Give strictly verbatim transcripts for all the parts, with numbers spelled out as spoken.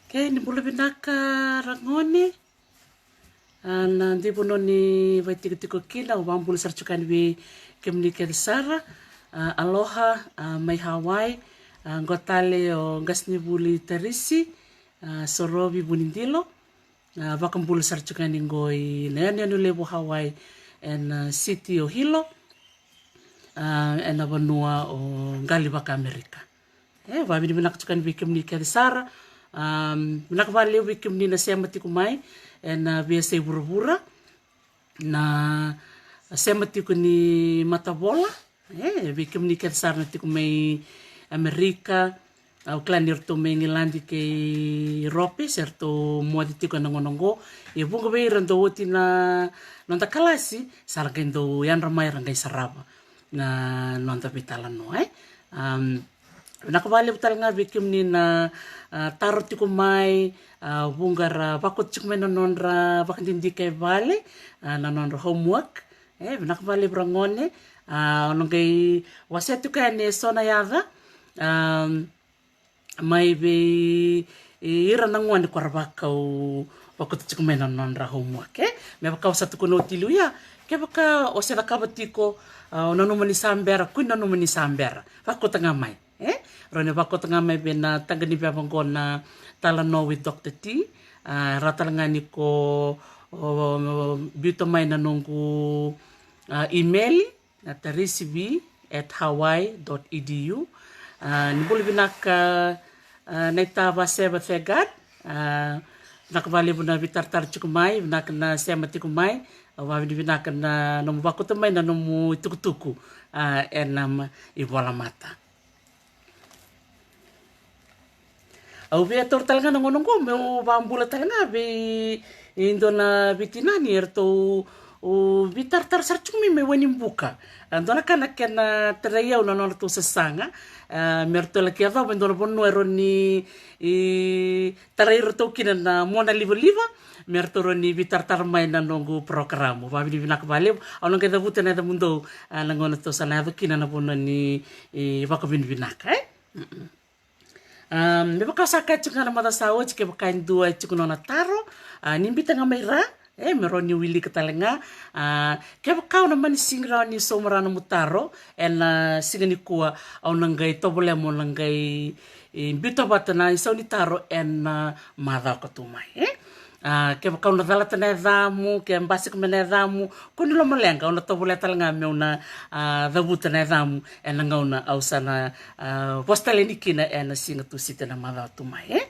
Ke ni bula vinaka ragone. A, na dui vanua ni vaitikotiko kina, au vabula sara tiko yani vei kemuni kece sara. A, aloha, a, mai Hawaii. A, qo tale o qasenivuli Tarisi, a, Sorovi Vunidilo. A, vakabula sara tiko yani qo i na yanuyanu levu o Hawaii, ena, a, city o Hilo. A, ena vanua o qali vaka-Amerika. E, vavinavinaka tiko yani vei kemuni kece sara. A, vinaka vakalevu vei kemuni na sema tiko mai ena, a, veiyasai vuravura, na sema tiko ni matavola. E, vei kemuni kece sara na tiko mai Amerika, au kila ni ratou mai Igiladi kei Iurope, se ratou moce tiko ena gauna qo. E vuqa vei ira dau oti na noda kalasi, sa ra qai dau yadra mai, ra qai sarava na noda veitalanoa, e. Am, vinaka vakalevu tale ga vei kemuni na, a, taro tiko mai, a, vuqa ra vakauta tiko mai na nodra vakadidike e vale, a, na nodra homework. E, vinaka vakalevu ragone. A, au na qai wasea tiko yani eso na yaca, am, mai vei ira na gone ko ra vakau, vakauta tiko mai na nodra homework, e. Me vaka au sa tukuna oti liu ya, kevaka o se cakava tiko, a, o nanuma ni sa bera, kua ni nanuma ni sa bera, vakauta ga mai, e. Rawa ni vakauta ga mai vei na taqa ni veva qo na Talanoa with Doctor T. A, rawa tale ga ni ko, o, biuta mai na noqu, a, email, na tarisivi at hawaii dot edu. A, ni bula vinaka, a, naita Vaseva Thegard. A, vinaka vakalevu na veitaratara tiko mai, vinaka na sema tiko mai. Au vavinavinaka na nomu vakauta mai na nomu itukutuku, a, ena, am, ivolamata. Au via taura tale ga na gauna qo meu vabula tale ga vei, e, dua na veitinani eratou, o, veitaratara sara tiko mai mai Wainibuka. A, dua na ka na kena tarai au na nodratou sasaga, a, me ratou laki yacova e dua na vanua e rawa ni, e, tarai iratou kina na mona livaliva, me ratou rawa ni veitaratara mai na noqu porokaramu. Vavinavinaka vakalevu. Au na qai cavuta na yacamudou, a, na gauna tou sa na yaco kina na vanua ni, e, vakavinavinaka, e. Mm-mm. A, me vaka au sa kaya tiko ga na macawa sa oti, kevaka e dua e tiko nona taro, a, ni biuta ga mai ra, e, me rawa ni wilika tale ga. A, kevaka au na mani sega rawa ni sauma rawa nomu taro ena, a, siga nikua, au na qai tovolea meu na qai, e, biuta vata na isau ni taro ena, a, macawa ka tu mai, e. A, kevaka au na calata na yacamu, ke basika mai na yacamu, kua ni lomaleqa, au na tovolea tale ga meu na, a, cavuta na yacamu ena gauna au sa na, a, vosa tale yani kina ena siga Tusiti na macawa tu mai, e.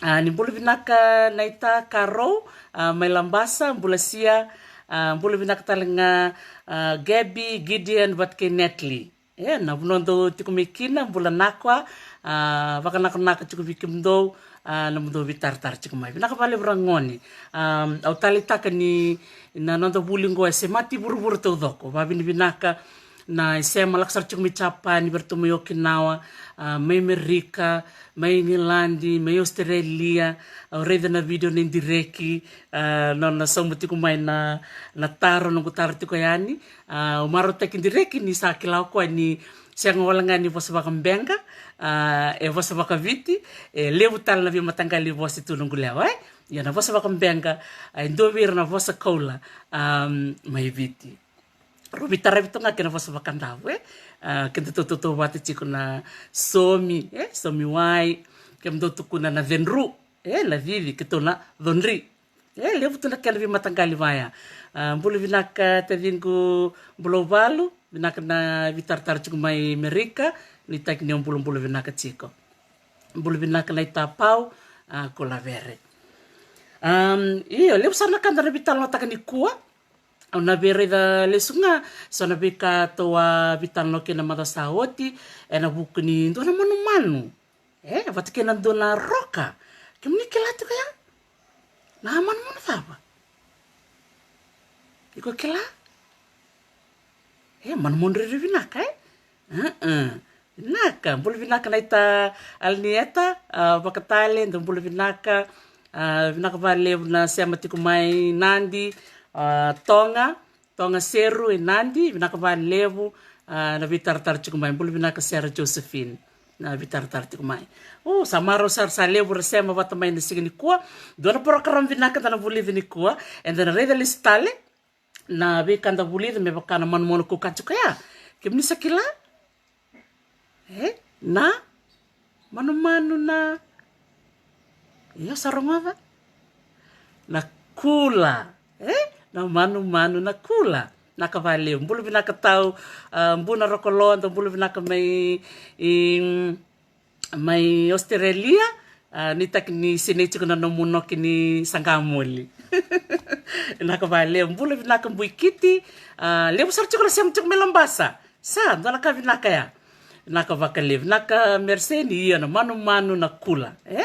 A, ni bula vinaka naita Karou, a, mai Labasa, bula sia, a, bula vinaka tale ga, a, Gabby, Gideon vata kei Natalie. E, na vanua dou tiko mai kina, bula nakua, a, vakanakonako tiko vei kemudou, a, nomudou veitaratara tiko mai. Vinaka vakalevu ragone. A, au taleitaka ni na noda vuli qo e semati vuravura taucoko. Vavinavinaka na isema lako sara tiko mai Japani, vei ratou mai Okinawa, a, mai Amerika, mai Igiladi, mai Australia. Au raica na video nei Direki, a, nona sauma tiko mai na, na taro, noqu taro tiko yani. A, au marautaki Direki ni sa kila o koya ni sega wale ga ni vosa vakabeqa, a, e vosa vakaviti, e levu tale na veimataqali vosa tu noqu lewa, e. Ia na vosa vakabeqa, a, e dua vei ira na vosa koula, a, mai Viti. Rau veitaravi toka ga kei na vosa vakadavu, e. A, kedatou tautauvata tiko na Somi, e, Somi Wai, kemudou tukuna na Cedru, e, na Cici, keitou na Codri. E, levu tu na kena veimataqali vaya. A, bula vinaka taciqu Bulauvalu, vinaka na veitaratara tiko mai Amerika, nuitaki ni o bulabula vinaka tiko. Bula vinaka naita Pau, a, ko Lavere. Am, io, levu sara na ka da na veitalanoataka nikua. Au na via raica lesu ga so na veika tou a veitalanoa kina na macawa sa oti, ena vuku ni dua na manumanu. E, vata kei na dua na roka. Kemuni kila tiko ya? Na manumanu cava? Iko kila? E, manumanu rairai vinaka, e? Uh-uh. Vinaka, bula vinaka naita Alinieta, a, Vakatale, dou bula vinaka, a, vinaka vakalevu na sema tiko mai Nadi, a, Toga, Toga Seru e Nadi, vinaka vakalevu, a, na veitaratara tiko mai, bula vinaka Sera Josephine. Na veitaratara tiko mai. O, sa marau sara, sa levu ra sema vata mai na siga nikua. Dua na porokaramu vinaka da na vulica nikua. Eda na raica lesu tale na veika da vulica me vaka na manumanu kau ka tiko ya. Kemuni sa kila? E? Na manumanu na, io, sa rogoca? Na kula. E? Na manumanu na kula. Vinaka vakalevu. Bula vinaka tau, a, Buna Rokoloa, dou bula vinaka mai, i, mai Australia. A, nuitaki ni sinai tiko na nomu noki ni saqa moli. Vinaka vakalevu. Bula vinaka Buikiti. A, levu sara tiko na sema tiko mai Labasa. Sa dua na ka vinaka ya. Vinaka vakalevu. Vinaka Merseni, io, na manumanu na kula. E?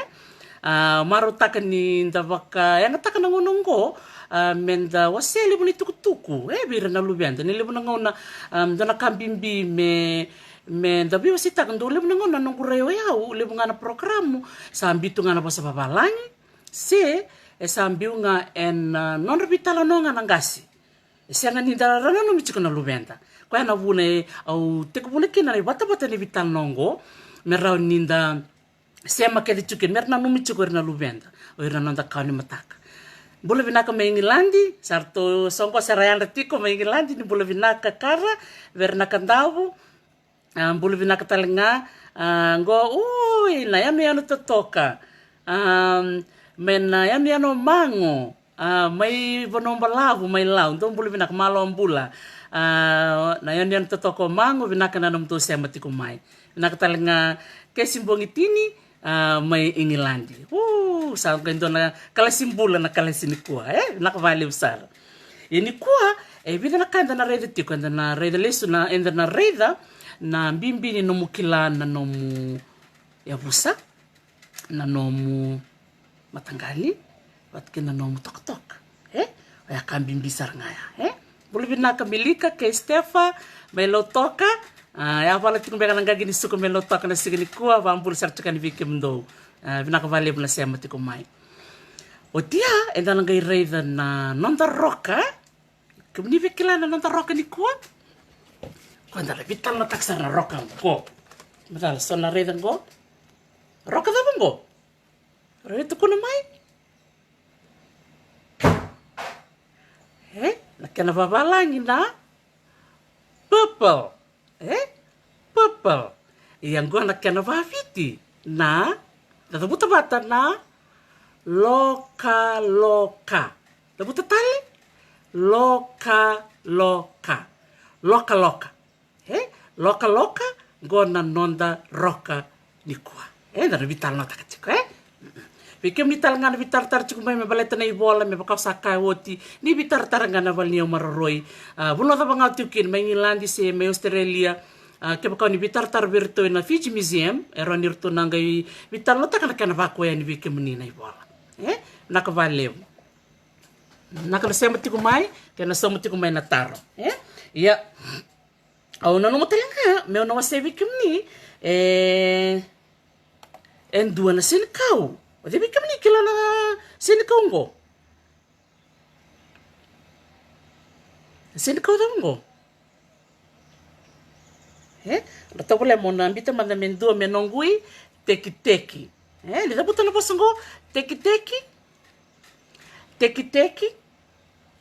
A, marautaka ni da vakayagataka na gauna oqo, a, me da wasea levu na itukutuku, e, vei ira na luveda. Ni levu na gauna, a, dua na ka bibi me, me da veiwaseitaka, dau levu na gauna na noqu rai o yau, levu ga na porokaramu sa biu tu ga na vosa vavalagi, se e sa biu ga ena, a, nodra veitalanoa ga na qase. E sega ni da ra nanumi tiko na luveda. Koya na vuna e au tekivuna kina na ivatavata ni veitalanoa oqo, me rawa ni da sema kece tiko kina, me ra nanumi tiko ira na luveda, o ira na noda kawa ni mataka. Bula vinaka mai Igiladi, sa ratou soqo se ra yadra tiko mai Igiladi, ni bula vinaka Kara, Verenakadavu. A, bula vinaka tale ga, a, qo, ui, na yanuyanu totoka. A, mai na yanuyanu o Mago, a, mai Vanuabalavu, mai Lau, dou bula vinaka, malo bula. A, na yanuyanu totoka o Mago, vinaka na nomudou sema tiko mai. Vinaka tale ga Kesi Bogitini, a, mai Igiladi. U, sa qai dua na kalasi bula na kalasi nikua, e? Vinaka vakalevu sara. Ia nikua, e vica na ka eda na raica tiko, eda na raica lesu na, eda na raica na bibi ni nomu kila na nomu yavusa, na nomu mataqali, vata kei na nomu tokatoka. E? Oya ka bibi sara ga ya, e? Bula vinaka Milika kei Stefa mai Lautoka. A, yavala tiko beka na qaqi ni suka mai Lautoka na siga nikua, vakabula sara tiko yani vei kemudou. A, vinaka vakalevu na sema tiko mai. Oti ya, eda na qai raica na noda roka. Kemuni via kila na noda roka nikua? Ko da na veitalanoataka sara na roka qo. Macala so na raica qo. Roka cava qo? Raica tukuna mai. E, na kena vavalagi na purple. E? Purple. Ia qo na kena vaviti na, na cavuta vata na lokaloka. Cavuta tale? Lokaloka. Lokaloka. E? Lokaloka, qo na noda roka nikua. E, da na veitalanoataka tiko, e? Vei kemuni tale ga na veitaratara tiko mai me baleta na ivola, me vaka au sa kaya oti, ni veitaratara ga na vale ni au maroroi. A, vanua cava ga o tiko kina, mai Igiladi se mai Australia. A, kevaka o ni veitaratara vei iratou ena Fiji Museum, e rawa ni ratou na qai veitalanoataka na kena vakoya yani vei kemuni na ivola. E? Vinaka vakalevu. Vinaka na sema tiko mai, kei na sauma tiko mai na taro. E? Ia. Au nanuma tale ga meu na wasea vei kemuni, e, e dua na senikau. O cei vei kemuni kila na senikau qo? Na senikau cava qo? E? Na tovolea mo na bita mada me dua me noqu itekiteki. E? Ni cavuta na vosa qo, tekiteki. Tekiteki.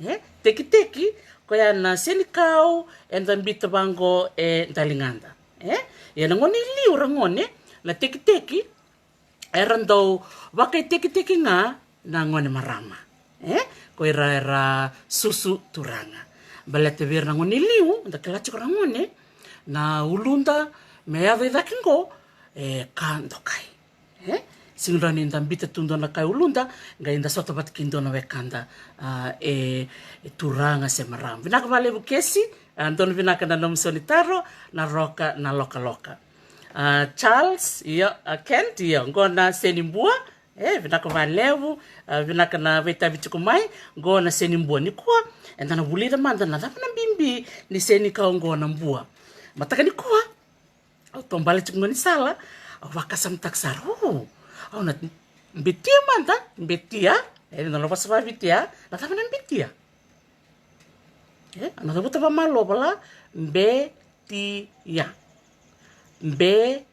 E? Tekiteki, koya na senikau eda bita vaqo e daligada. E? Ia na gone i liu, ragone, na tekiteki era dau vakaitekiteki ga na gone marama. E? Ko ira era susu turaga. Baleta vei ira na gone i liu, da kila tiko ragone, na uluda me yaco i cake qo e ka dokai. E? Sega ni rawa ni da bita tu dua na ka e uluda, qai da sota vata kei dua na wekada, a, e, e turaga se marama. Vinaka vakalevu Kesi, a, donu vinaka na nomu sau ni taro, na roka, na lokaloka. A, Charles, io, a, Kent, io, qo na senibua, e, vinaka vakalevu, a, vinaka na veitavi tiko mai, qo na senibua nikua, eda na vulica mada na cava na bibi ni senikau qo na bua. Mataka nikua, au taubale tiko qo ni sala, au vakasamataka sara, o, au na betia mada, betia, e, na nona vosa vakaViti ya, na cava na betia? E, au na cavuta vakamalovala, betia. Be,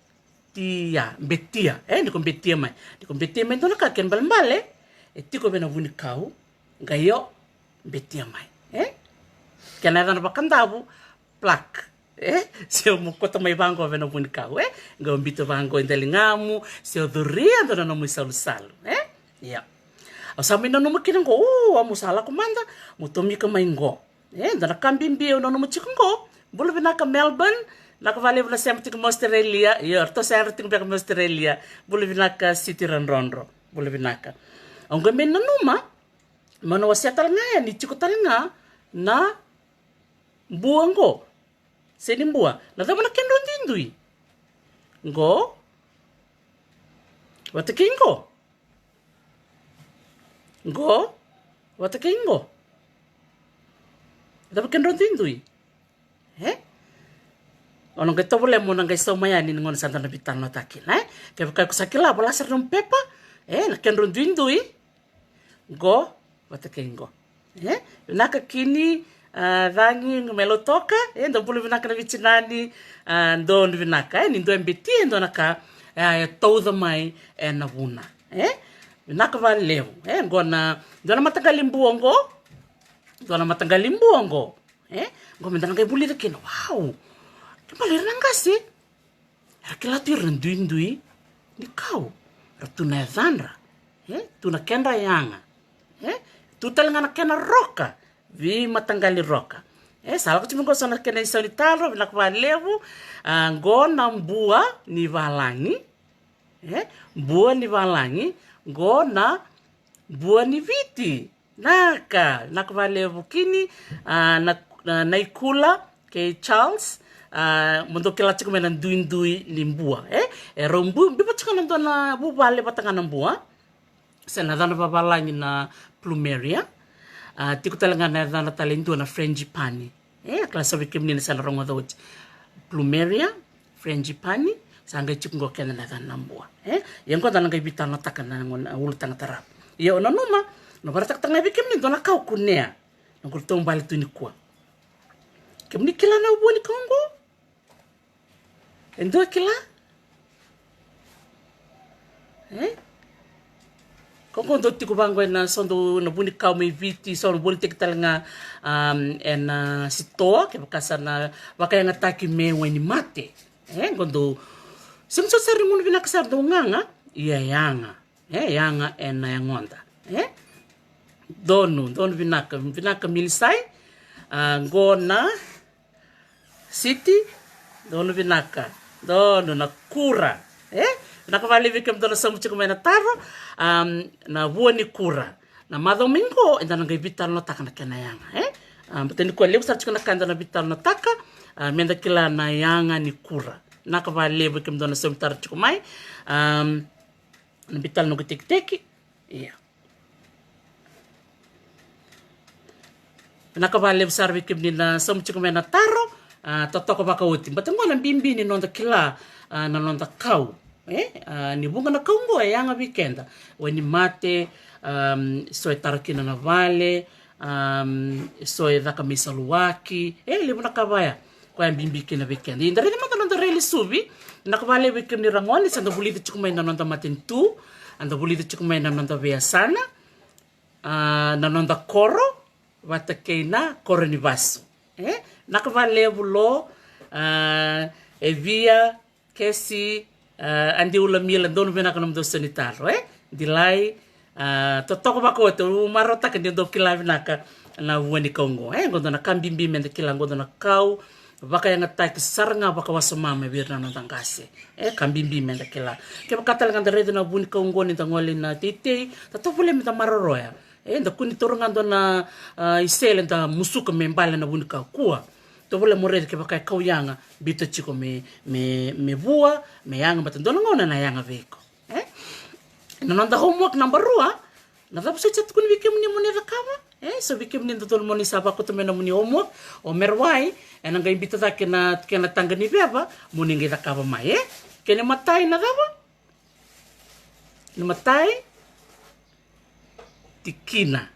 Tia, betia, e, ni ko betia mai. Ni ko betia mai dua na ka, kena balebale e tiko vei na vunikau, qai o betia mai, e? Kena yacana vakadavu, plaque, e? Se o mo kauta mai vaqo vei na vunikau, e? Qai o biuta vaqo e daligamu, se o curia dua na nomu isalusalu, e? Ia. Au sa mai nanuma kina qo, o, au mo sa lako mada, mo tomika mai qo. E, dua na ka bibi au nanuma tiko qo. Bula vinaka Melbourne, vinaka vakalevu na sema tiko mai Australia. Io, ratou sa yadra tiko beka mai Australia. Bula vinaka Siti Radrodro. Bula vinaka. Au qai mai nanuma, meu na wasea tale ga yani, tiko tale ga na bua qo. Se ni bua. Na cava na kedrau duidui? Qo. Vata kei qo. Qo. Vata kei qo. Cava kedrau duidui? E? O na qai tovolea mo na qai sauma yani ni gauna sa da na veitalanoataka kina, e? Kevaka iko sa kila, vola sara nomu pepa, e, na kedrau duidui. Qo vata kei qo. E? Vinaka Kini, a, Cagi, qo mai Lautoka, e, dou bula vinaka na veitinani, a, donu vinaka, e, ni dua e betia e dua na ka, e, e tauca mai ena vuna. E? Vinaka vakalevu, e, qo na, dua na mataqali bua qo, dua na mataqali bua qo, e, qo meda na qai vulica kina, wau, ke bale ira na qase. Era kila tu ira na duidui ni kau. Era tu na yacadra. E? Tu na kedra yaga. E? Tu tale ga na kena roka. Veimataqali roka. E? Sa lako tiko mai qo so na kena isau ni taro, vinaka vakalevu. A, qo na bua ni valagi. E? Bua ni valagi. Qo na bua ni Viti. Naka, naka vakalevu Kini, a, na, na, na ikula kei Charles, a, mo dou kila tiko mai na duidui ni bua, e? E rau bu-, biuta tiko na dua na vuvale vata ga na bua. Se na yacana vavalagi na plumeria. A, tiko tale ga na yacana tale e dua na frangipani. E, a kila sa vei kemuni na sa na rogoca oti. Plumeria, frangipani, sa qai tiko qo keda na yacana na bua. E, ia qo da na qai veitalanoataka na gauna, a, ulutaga tarava. Ia o nanuma, na vakaratakataka ga vei kemuni dua na ka au kunea. Na qo taubale tu nikua. Kemuni kila na vua ni kau qo? E dua kila? E? Ko qo dou tiko vaqo ena so dou na vunikau mai Viti, so na volitaki tale ga, am, ena sitoa, kevaka sa na vakayagataki me wainimate. E, qo dou sega soti sara ni gunu vinaka sara, dou gaga, ia yaga. E, yaga ena yagoda. E? Donu, donu vinaka, vinaka Milisai. A, qo na Siti, donu vinaka, donu na kura. E? Vinaka vakalevu vei kemudou na sauma tiko mai na taro, am, na vua ni kura. Na macawa mai qo, eda na qai veitalanoataka na kena yaga, e? Am, baleta ni koya levu sara tiko na ka eda na veitalanoataka, a, meda kila na yaga ni kura. Vinaka vakalevu vei kemudou na sauma taro tiko mai, am, na veitalanoa qo tekiteki, ia. Vinaka vakalevu sara vei kemuni na sauma tiko mai na taro, a, totoka vakaoti. Baleta qo na bibi ni noda kila, a, na noda kau. E? A, ni vuqa na kau qo e yaga vei keda. Wainimate, am, so e tara kina na vale, am, so e caka me isaluwaki. E, levu na ka vaya. Koya e bibi kina vei keda. Ia da raica mada na noda reli suvi. Vinaka vakalevu vei kemuni ra gone, sa da vulica tiko mai na noda matanitu, a da vulica tiko mai na noda veiyasana, a, na noda koro, vata kei na koro ni vasu. E? Vinaka vakalevu Lo, a, Evia, Kesi, a, Adi Ulamila, donu vinaka nomudou sau ni taro, e? Dilai, a, totoka vakaoti, au marautaka ni dou kila vinaka na vua ni kau qo, e? Qo dua na ka bibi meda kila, qo dua na kau vakayagataki sara ga vakawasoma mai vei ira na noda qase. E, ka bibi meda kila. Kevaka tale ga da raica na vua ni kau qo ni da gole na teitei, da tovolea meda maroroya. E, da kua ni taura ga dua na, a, isele da musuka me bale na vua ni kau, kua. Tovolea mo raica kevaka e kau yaga, biuta tiko me, me, me vua, me yaga, baleta dua na gauna ena yaga vei iko. E? Na noda homework naba rua, na cava soti sa tukuni vei kemuni mo ni cakava? E, so vei kemuni dodonu mo ni sa vakauta mai nomuni homework, o Merewai ena qai biuta cake na kena taqa ni veva mo ni qai cakava mai, e? Kena imatai na cava? Ni matai, tikina.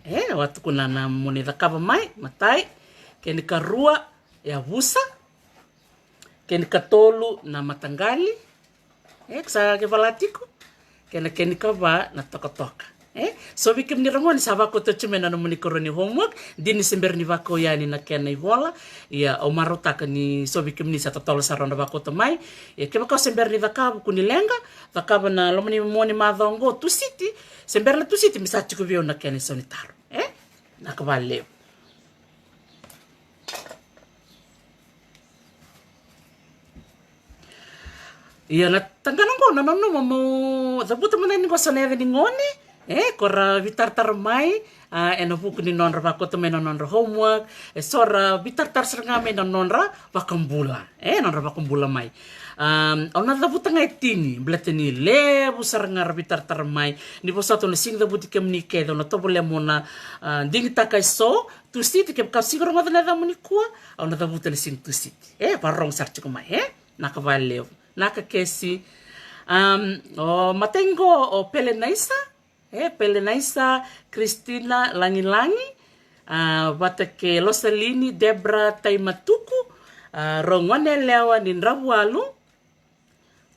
E, au a tukuna na mo ni cakava mai, matai. Kena ikarua, yavusa. Kena ikatolu, na mataqali. E, ko sa ke vala tiko. Kena kena ikava na tokatoka. E, so vei kemuni ragone sa vakauta tu mai na nomuni koro ni homework, dina ni se bera ni vakau yani na kena ivola. Ia au marautaka ni so vei kemuni sa totolo sara na vakauta mai. Ia kevaka o se bera ni cakava, kua ni leqa, cakava na loma ni Moniti macawa oqo, Tusiti. Se bera na Tusiti me sa tiko vei au na kena isau ni taro. E, vinaka vakalevu. Ia na tagane oqo, na nanuma meu cavuta mada yani qo so na yaca ni gone, e, ko ra veitaratara mai, a, ena vuku ni nodra vakauta mai na nodra homework, e so ra veitaratara sara ga mai na nodra vakabula, e, nodra vakabula mai. Am, au na cavuta ga e tini, baleta ni levu sara ga ra veitaratara mai, ni vosota au na sega ni cavuti kemuni kece, au na tovolea meu na, a, digitaka e so, Tusiti, kevaka au sega ni rogoca na yacamuni nikua, au na cavuta na siga Tusiti. E, vakarorogo sara tiko mai, e? Vinaka vakalevu. Vinaka kece. Am, o matai qo o Pelenaisa, e, Pelenaisa Kristina Lagilagi, a, vata kei Losalini Debra Taimatuku, a, rau gone yalewa ni Dravualu,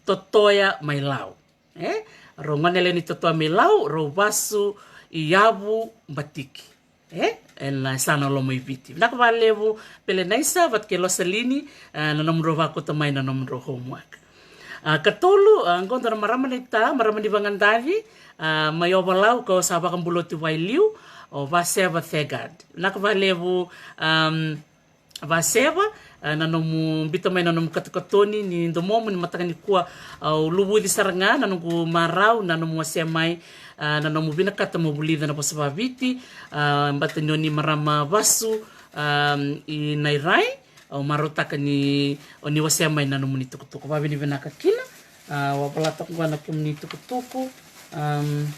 Totoya mai Lau. E, rau gone yalewa ni Totoya mai Lau, rau vasu i Yavu, Batiki. E, ena yasana Lomaiviti. Vinaka vakalevu Pelenaisa vata kei Losalini, e, na nomudrau vakauta mai na nomudrau homework. A, katolu, a, qo dua na marama naita, marama ni Vagadaci, a, mai Ovalau, ko sa vakabula oti vua e liu, o Vaseva Thegard. Vinaka vakalevu, am, Vaseva, a, na nomu biuta mai na nomu katokatoni ni domomu ni mataka nikua, a, au luvuci sara ga na noqu marau na nomu wasea mai, a, na nomu vinakata mo vulica na vosa vakaviti, a, baleta ni o ni marama vasu, a, i Nairai, au marautaka ni o ni wasea mai na nomuni tukutuku. Vakavinavinaka kina, a, au a vola toka qo na kemuni tukutuku, am,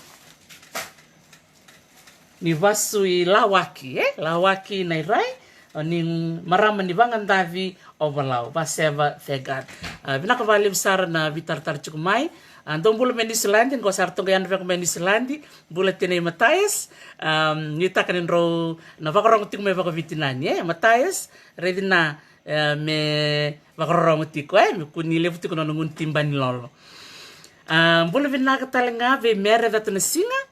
ni vasu i Lawaki, e? Lawaki Nairai, o ni marama ni Vagadaci Ovalau, Vaseva Thegard. A, vinaka vakalevu sara na veitaratara tiko mai. A, dou bula mai Niusiladi, qo sa ratou qai yadra veka mai Niusiladi, bula tinai Mataias, a, nuitaka ni drau na vakarorogo tiko mai vakaviti nani, e? Mataias, raici na, e, me vakarorogo tiko, e? Me kua ni levu tiko na nona gunu tiba ni lolo. A, bula vinaka tale ga vei Mere Catanasiga,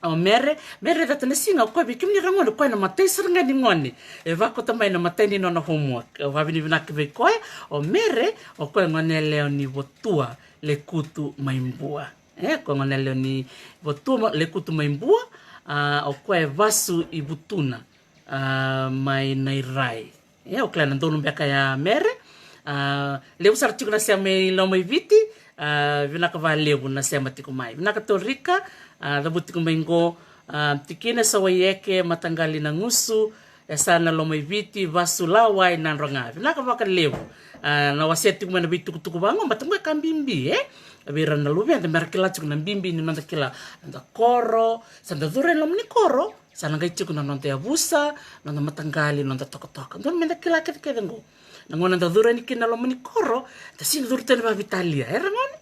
O Mere, Mere Catanasiga, o koya vei kemuni ragone, o koya na matai sara ga ni gone e vakauta mai na matai ni nona homework. Au vakavinavinaka vei koya. O Mere, o koya gone yalewa ni Votua, Lekutu mai Bua. E, o koya gone yalewa ni Votua, ma-, Lekutu mai Bua, a, o koya e vasu i Vutuna, a, mai Nairai. E, au kila na donu beka ya Mere. A, levu sara tiko na sema i Lomaiviti. A, vinaka vakalevu na sema tiko mai. Vinaka Torika, a, cavuti tiko mai qo, a, tikina Sawaieke, mataqali Nagusu, yasana Lomaiviti, vasu Lawai, Nadroga. Vinaka vakalevu. A, na wasea tiko mai na veitukutuku vaqo, baleta qo e ka bibi, e? Vei ira na luveda, mera kila tiko na bibi ni noda kila noda koro, sa da curu e loma ni koro, sa na qai tiko na noda yavusa, noda mataqali, noda tokatoka. Dodonu meda kila kece kece qo. Na gauna da curu yani kina loma ni koro, da sega ni curu tani vakaveitalia, e ragone?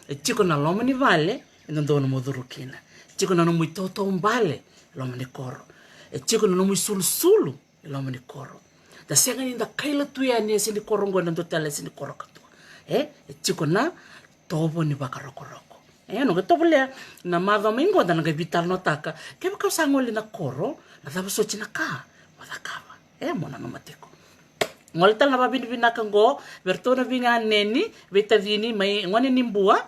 E tiko na loma ni vale e dodonu mo curu kina. E tiko na nomu itautaubale e loma ni koro. E tiko na nomu isulusulu e loma ni koro. Da sega ni da kaila tu yani e yasa ni koro qo ena dua tale e yasa ni koro ka dua. E, e tiko na tovo ni vakarokoroko. E, noqu tovolea na macawa mai qo da na qai veitalanoataka. Kevaka au sa gole na koro, na cava soti na ka mo cakava? E, mo nanuma tiko. Gole tale na vakavinavinaka qo vei iratou na veiganeni, veitacini mai gone ni Bua,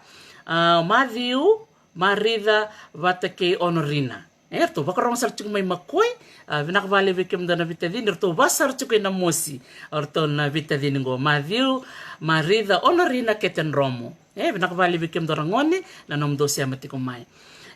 a, Maciu, Marica vata kei Onorina. E, ratou vakarorogo sara tiko mai Makoi. A, vinaka vakalevu vei kemudou na veitacini, ratou va sara tiko i Namosi. O ratou na veitacini qo, Maciu, Marica, Onorina kei Tedromo. E, vinaka vakalevu vei kemudou ragone na nomudou sema tiko mai.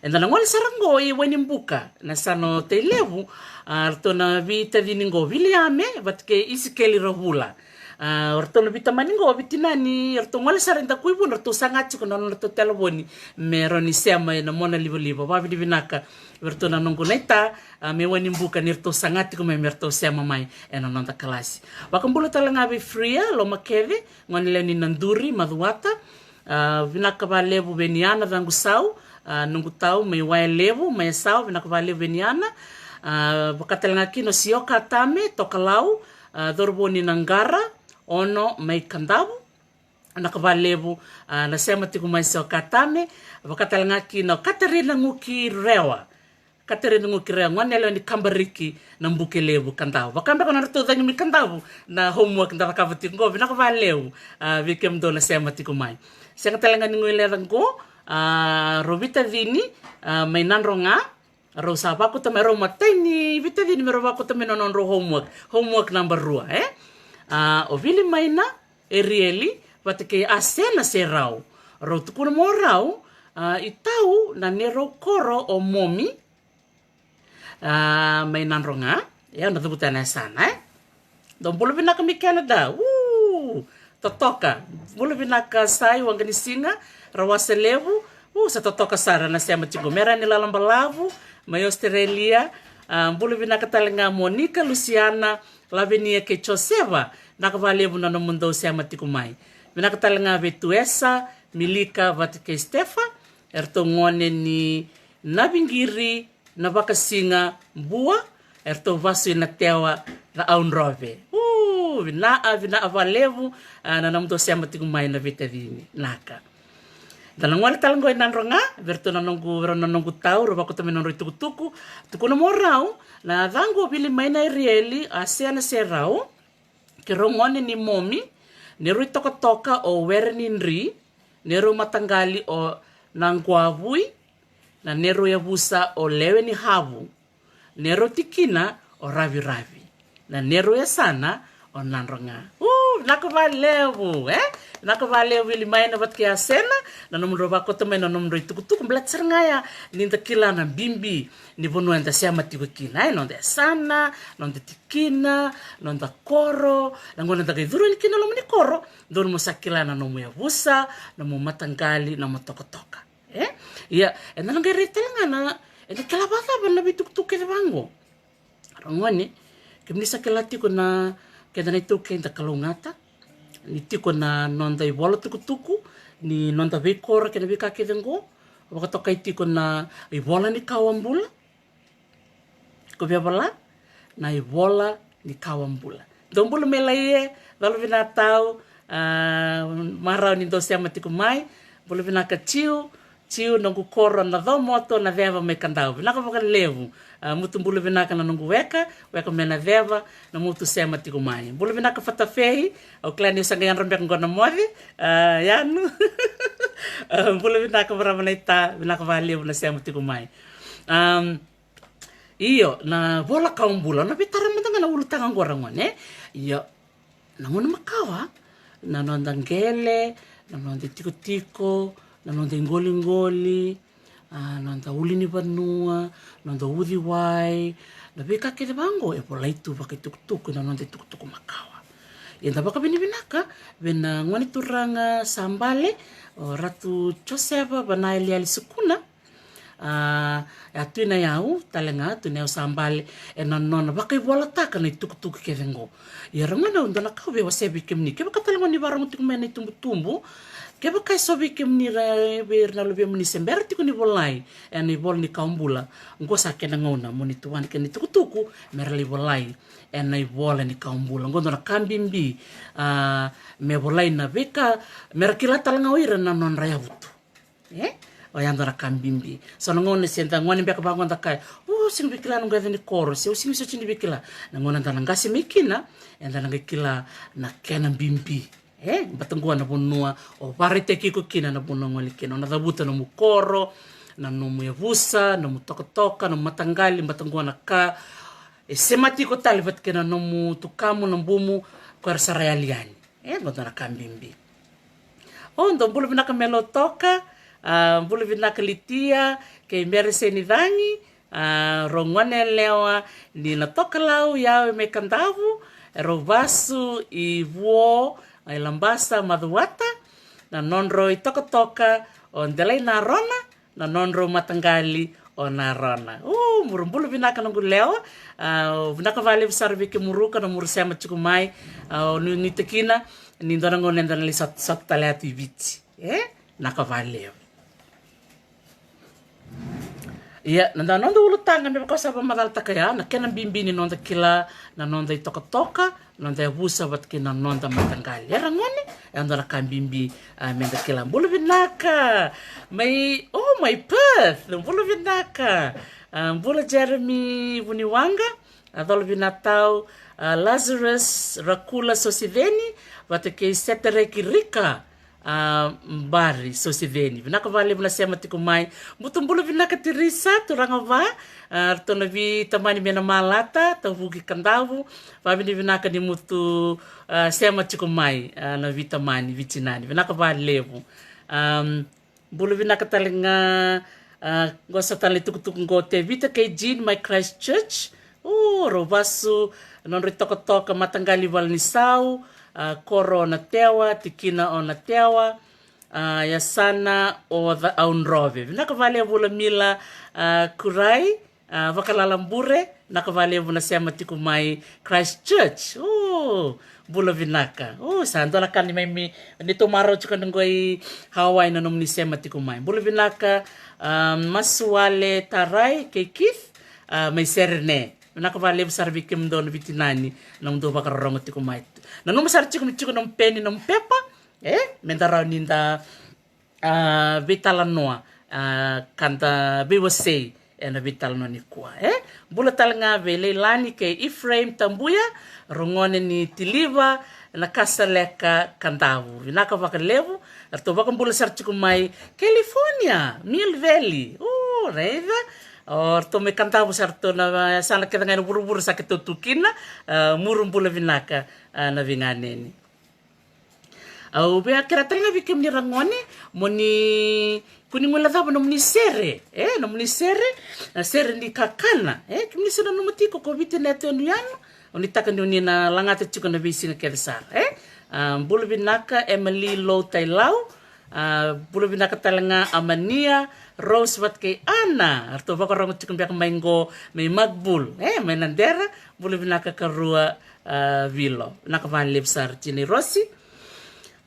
Eda na gole sara qo i Wainibuka, na yasana o Tailevu, a, ratou na veitacini qo, Viliame vata kei Isikeli Ravula. A, o ratou na veitamani qo, veitinani, ratou gole sara i Dakuivuna, ratou saga tiko na nodratou telefoni me rawa ni sema ena monalivaliva. Vakavinavinaka vei ratou na noqu naita, a, mai Wainibuka, ni ratou saga tiko mai me ratou sema mai ena noda kalasi. Vakabula tale ga vei Fria Lomakece, gone lewe ni Naduri, Macuata. A, vinaka vakalevu vei Niana Caqusau, a, noqu tau mai Waialevu, mai Yasau, vinaka vakalevu vei Niana. A, vaka tale ga kina o Sioka Tame, Tokalau, a, cauravou ni Naqara, Ono mai Kadavu. Vinaka vakalevu, a, na sema tiko mai se o Katame, vaka tale ga kina o Katarina Gukirewa. Katarina Gukirewa, gone yalewa ni Kabariki, Nabukelevu, Kadavu. Vaka beka na nodratou cagi mai Kadavu na homework da cakava tiko qo, vinaka vakalevu, a, vei kemudou na sema tiko mai. Sega tale ga ni guilecavi qo, a, rau veitacini, a, mai Nadroga, rau sa vakauta mai, rau matai ni veitacini me rau vakauta mai na nodrau homework. Homework naba rua, e? A, o Vili Maina, Erieli vata kei Asena Serau. Rau tukuna mo rau, a, i tau na neirau koro o Momi, a, mai Nadroga. Ia, na cavuta na yasana, e? Dou bula vinaka mai Canada. U, totoka. Bula vinaka Sai Waqanisiga, Rawasalevu. U, sa totoka sara na sema tiko. Merani Lalabalavu mai Australia. A, bula vinaka tale ga Monika, Lusiana, Lavenia kei Joseva. Vinaka vakalevu na nomudou sema tiko mai. Vinaka tale ga vei Tuesa, Milika vata kei Stefa. Eratou gone ni Naviqiri, Navakasiga, Bua. Eratou vasu i Natewa, Caaudrove. U, vinaka, vinaka vakalevu, a, na nomudou sema tiko mai na veitacini. Naka. Da na gole tale qo i Nadroga, vei ratou na noqu, vei rau na noqu tau, rau vakauta mai na nodrau itukutuku. Tukuna mo rau, na yacaqu o Vili Maina, Erieli, Asena Serau, keirau gone ni Momi, neirau itokatoka o Were ni Dri, neirau mataqali o Naquavui, na neirau yavusa o Lewe ni Havu, neirau tikina o Raviravi, na neirau yasana o Nadroga. U, vinaka vakalevu, e? Vinaka vakalevu Vili Maina vata kei Asena, na nomudrau vakauta mai na nomudrau itukutuku, baleta sara ga ya ni da kila na bibi ni vanua eda sema tiko kina, e? Noda yasana, noda tikina, noda koro, na gauna da qai curu yani kina loma ni koro, dodonu mo sa kila na nomu yavusa, nomu mataqali, nomu tokatoka. E? Ia, eda na qai rai tale ga na, eda kila vakacava na veitukutuku kece vaqo. Ragone, kemuni sa kila tiko na, keda na iTaukei da kalougata, ni tiko na noda ivola tukutuku ni noda veikoro kei na veika kece qo, vakatokai tiko na ivola ni kawa bula. Ko via vola na ivola ni kawa bula. Dou bula mai Laie, Colo Vinatau, a, marau ni dou sema tiko mai. Bula vinaka Tiu, Tiu noqu koro na Comoto na Ceva mai Kadavu. Vinaka vakalevu. A, mutu bula vinaka na noqu weka, weka mai na Ceva, na mutu sema tiko mai. Bula vinaka Fatafei, au kila niu sa qai yadra beka qo na moce, a, Yanu. A, bula vinaka Varamanai Ta, vinaka vakalevu na sema tiko mai. Am, Io, na vola kawa bula, na veitara mada ga na ulutaga qo ragone. Io, na gauna makawa, na noda qele, na noda itikotiko, na noda iqoliqoli, a, noda ulunivanua, noda uciwai, na veika kece vaqo e volai tu vakaitukutuku ena noda itukutuku makawa. Ia da vakavinavinaka vei na gone turaga sa bale, o Ratu Josefa Vanayaliyali Sukuna, a, e a tuina yau tale ga, tuina yau sa bale, ena nona vakaivolataka na itukutuku kece qo. Ia ragone, au dua na ka au via wasea vei kemuni, kevaka tale ga ni vakarorogo tiko mai na itubutubu, kevaka e so vei kemuni, ra, vei ira na luvemuni se bera tiko ni volai ena ivola ni kawa bula, qo sa kena gauna mo ni tu vua na kena itukutuku me ra lai volai ena ivola ni kawa bula. Qo dua na ka bibi, a, me volai na veika, me ra kila tale ga o ira na nodra yavutu. E? Oya dua na ka bibi. So na gauna se da gone beka vaqo da kaya, o, sega ni via kila noqu yaca ni koro, se o sega ni soti ni via kila. Na gauna da na qase mai kina, eda na qai kila na kena bibi. E? Baleta qo na vanua o vakaraitaki iko kina na vanua o gole kina. O na cavuta nomu koro, na nomu yavusa, nomu tokatoka, nomu mataqali, baleta qo na ka e semati iko tale vata kei na nomu tukamu, na bumu, ko era sa ra yali yani. E, qo dua na ka bibi. O, dou bula vinaka Melo Toka, a, bula vinaka Litia kei Bere Senicagi, a, rau gone yalewa ni Natokalau, Yawe mai Kadavu, e rau vasu i Vuo, a, i Labasa, Macuata, na nodrau itokatoka o Delai Narona, na nodrau mataqali o Narona. O, muru bula vinaka noqu lewa, a, vinaka vakalevu sara vei kemuru ka na muru sema tiko mai, a, o nuinuitaka kina ni dua na gauna eda na lai sota, sota tale atu i Viti. E? Vinaka vakalevu. Ia, na da noda ulutaga me vaka sa vakamacalataka ya, na kena bibi ni noda kila na noda itokatoka, noda yavusa vata kei na noda mataqali. E ragone, E dua na ka bibi, a, meda kila. Bula vinaka mai, oh, mai Perth. Bula vinaka. A, bula Jeremy Vuniwaqa. A, Colo Vinatau, a, Lazarus Rakula Sosiceni, vata kei Setereki Rika, a, Bari Sosiceni. Vinaka vakalevu na sema tiko mai. Mutu bula vinaka Tirisa, turaga va, a, ratou na vitamani mai Namalata, Tavuki, Kadavu. Vavinavinaka ni mutu, a, sema tiko mai, a, na vitamani, vitinani. Vinaka vakalevu. Am, Bula vinaka tale ga, a, qo sa tale tukutuku qo Tevita kei Jean mai Christchurch. O, rau vasu, nodra itokatoka, mataqali Valenisau, a, koro o Natewa, tikina o Natewa, a, yasana o Caaudrove. Vinaka vakalevu Lamila, a, Kurai, a, Vakalala Bure, vinaka vakalevu na sema tiko mai Christchurch. O, bula vinaka. O, sa dua na ka ni mai mi, ni tou marau tiko na qo i Hawaii na nomuni sema tiko mai. Bula vinaka, a, Masuale Tarai kei Keith, a, mai Serene. Vinaka vakalevu sara vei kemudou na vitinani, nomudou vakarorogo tiko mai. Nanuma sara tiko me tiko nomu peni, nomu pepa, e, meda rawa ni da a, veitalanoa, a, ka da veiwasei ena veitalanoa nikua, e? Bula tale ga vei Leilani kei Ephraim Tabuya, rau gone ni Tiliva, Nakasaleka, Kadavu. Vinaka vakalevu, eratou vakabula sara tiko mai California, Mill Valley. O, raica. O, ratou mai Kadavu sara ratou na, e, yasana kece ga ena vuravura sa keitou tu kina, a, muru bula vinaka, a, na veiganeni. Au via kerea tale ga vei kemuni ragone, mo ni kua ni guilecava nomuni sere, e, nomuni sere, na sere ni kakana, e, kemuni se nanuma tiko ko Viti na yatu yanuyanu, au nuitaka ni oni na lagata tiko na veisiga kece sara, e. A, bula vinaka Emily Lou Tailau, a, bula vinaka tale ga Amania, Rose vata kei Ana, eratou vakarogo tiko beka mai qo, mai Makbul, e, mai Nadera, bula vinaka karua, a, Vilo. Vinaka vakalevu sara Tinai Rosi.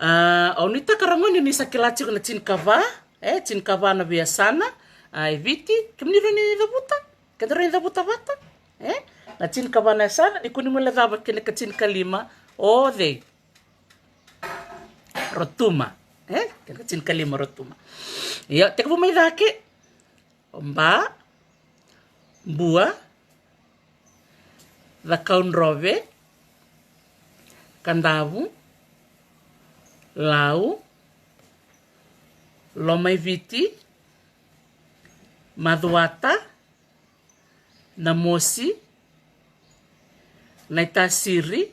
A, au nuitaka ragone ni sa kila tiko na tinikava, e, tinikava na veiyasana, a, e Viti, kemuni rawa ni cavuta, keda rawa ni cavuta vata, e, na tinikava na yasana, ni kua ni guilecava kei na ka tinikalima, o cei? Rotuma, e, kei na ka tinikalima Rotuma. Ia, tekivu mai cake, o Ba, Bua, Cakaudrove, Kadavu, Lau, Lomaiviti, Macuata, Namosi, Naitasiri,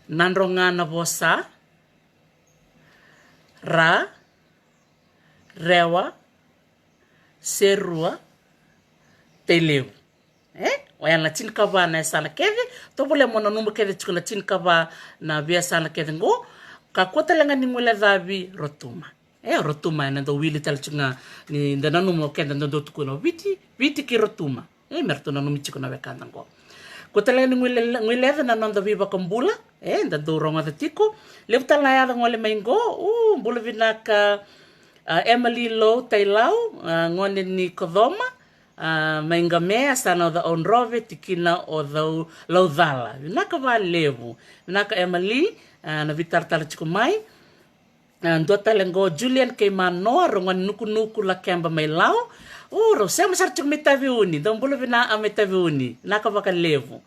Nadroga, Navosa, Ra, Rewa, Serua, Tailevu. E? Oya na tinikava na yasana kece, tovolea mo nanuma kece tiko na tinikava na veiyasana kece qo, kakua tale ga ni guilecavi Rotuma. E, Rotuma ena dau wili tale tiko ga ni da nanuma o keda da dau tukuna o Viti, Viti kei Rotuma. E, me ratou nanumi tiko na wekada qo. Kua tale ga ni guile-, guileca na noda veivakabula, e, da dau rogoca tiko. Levu tale na yaca gole mai qo, u, bula vinaka, a, Emily Lou Tailau, a, gone ni Kocoma, a, mai Qame, yasana o Caaudrove, tikina o Cau-, Laucala. Vinaka vakalevu. Vinaka Emily, a, na veitaratara tiko mai. A, dua tale qo, Julian kei Manoa, rau gone ni Nukunuku, Lakeba mai Lau. O, rau sema sara tiko mai Taveuni, dou bula vinaka mai Taveuni, vinaka vakalevu.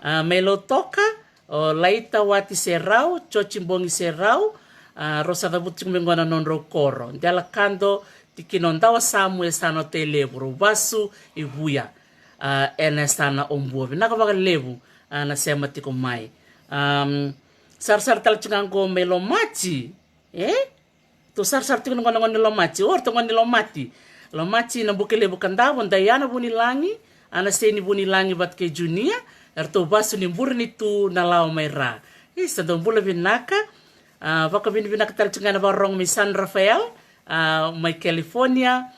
A, mai Lautoka, o Laita Wati Serau, Joji Bogi Serau, a, rau sa cavuta tiko mai qo na nodrau koro. Dela Kado, tikina o Dawasamu, yasana o Tailevu, rau vasu i Vuya, a, ena yasana o Bua. Vinaka vakalevu, a, na sema tiko mai. Am, sarasara tale tiko ga qo mai Lomati, e? Tou sarasara tiko na gone, gone ni Lomati. O, ratou gone ni Lomati. Lomati, Nabukelevu, Kadavu, Daiana Vunilagi, Anaseni Vunilagi vata kei Junia, eratou vasu ni Burenitu, Nalawa mai Ra. Isa, dou bula vinaka. A, vakavinavinaka tale tiko ga na vakarorogo mai San Rafael, a, mai California.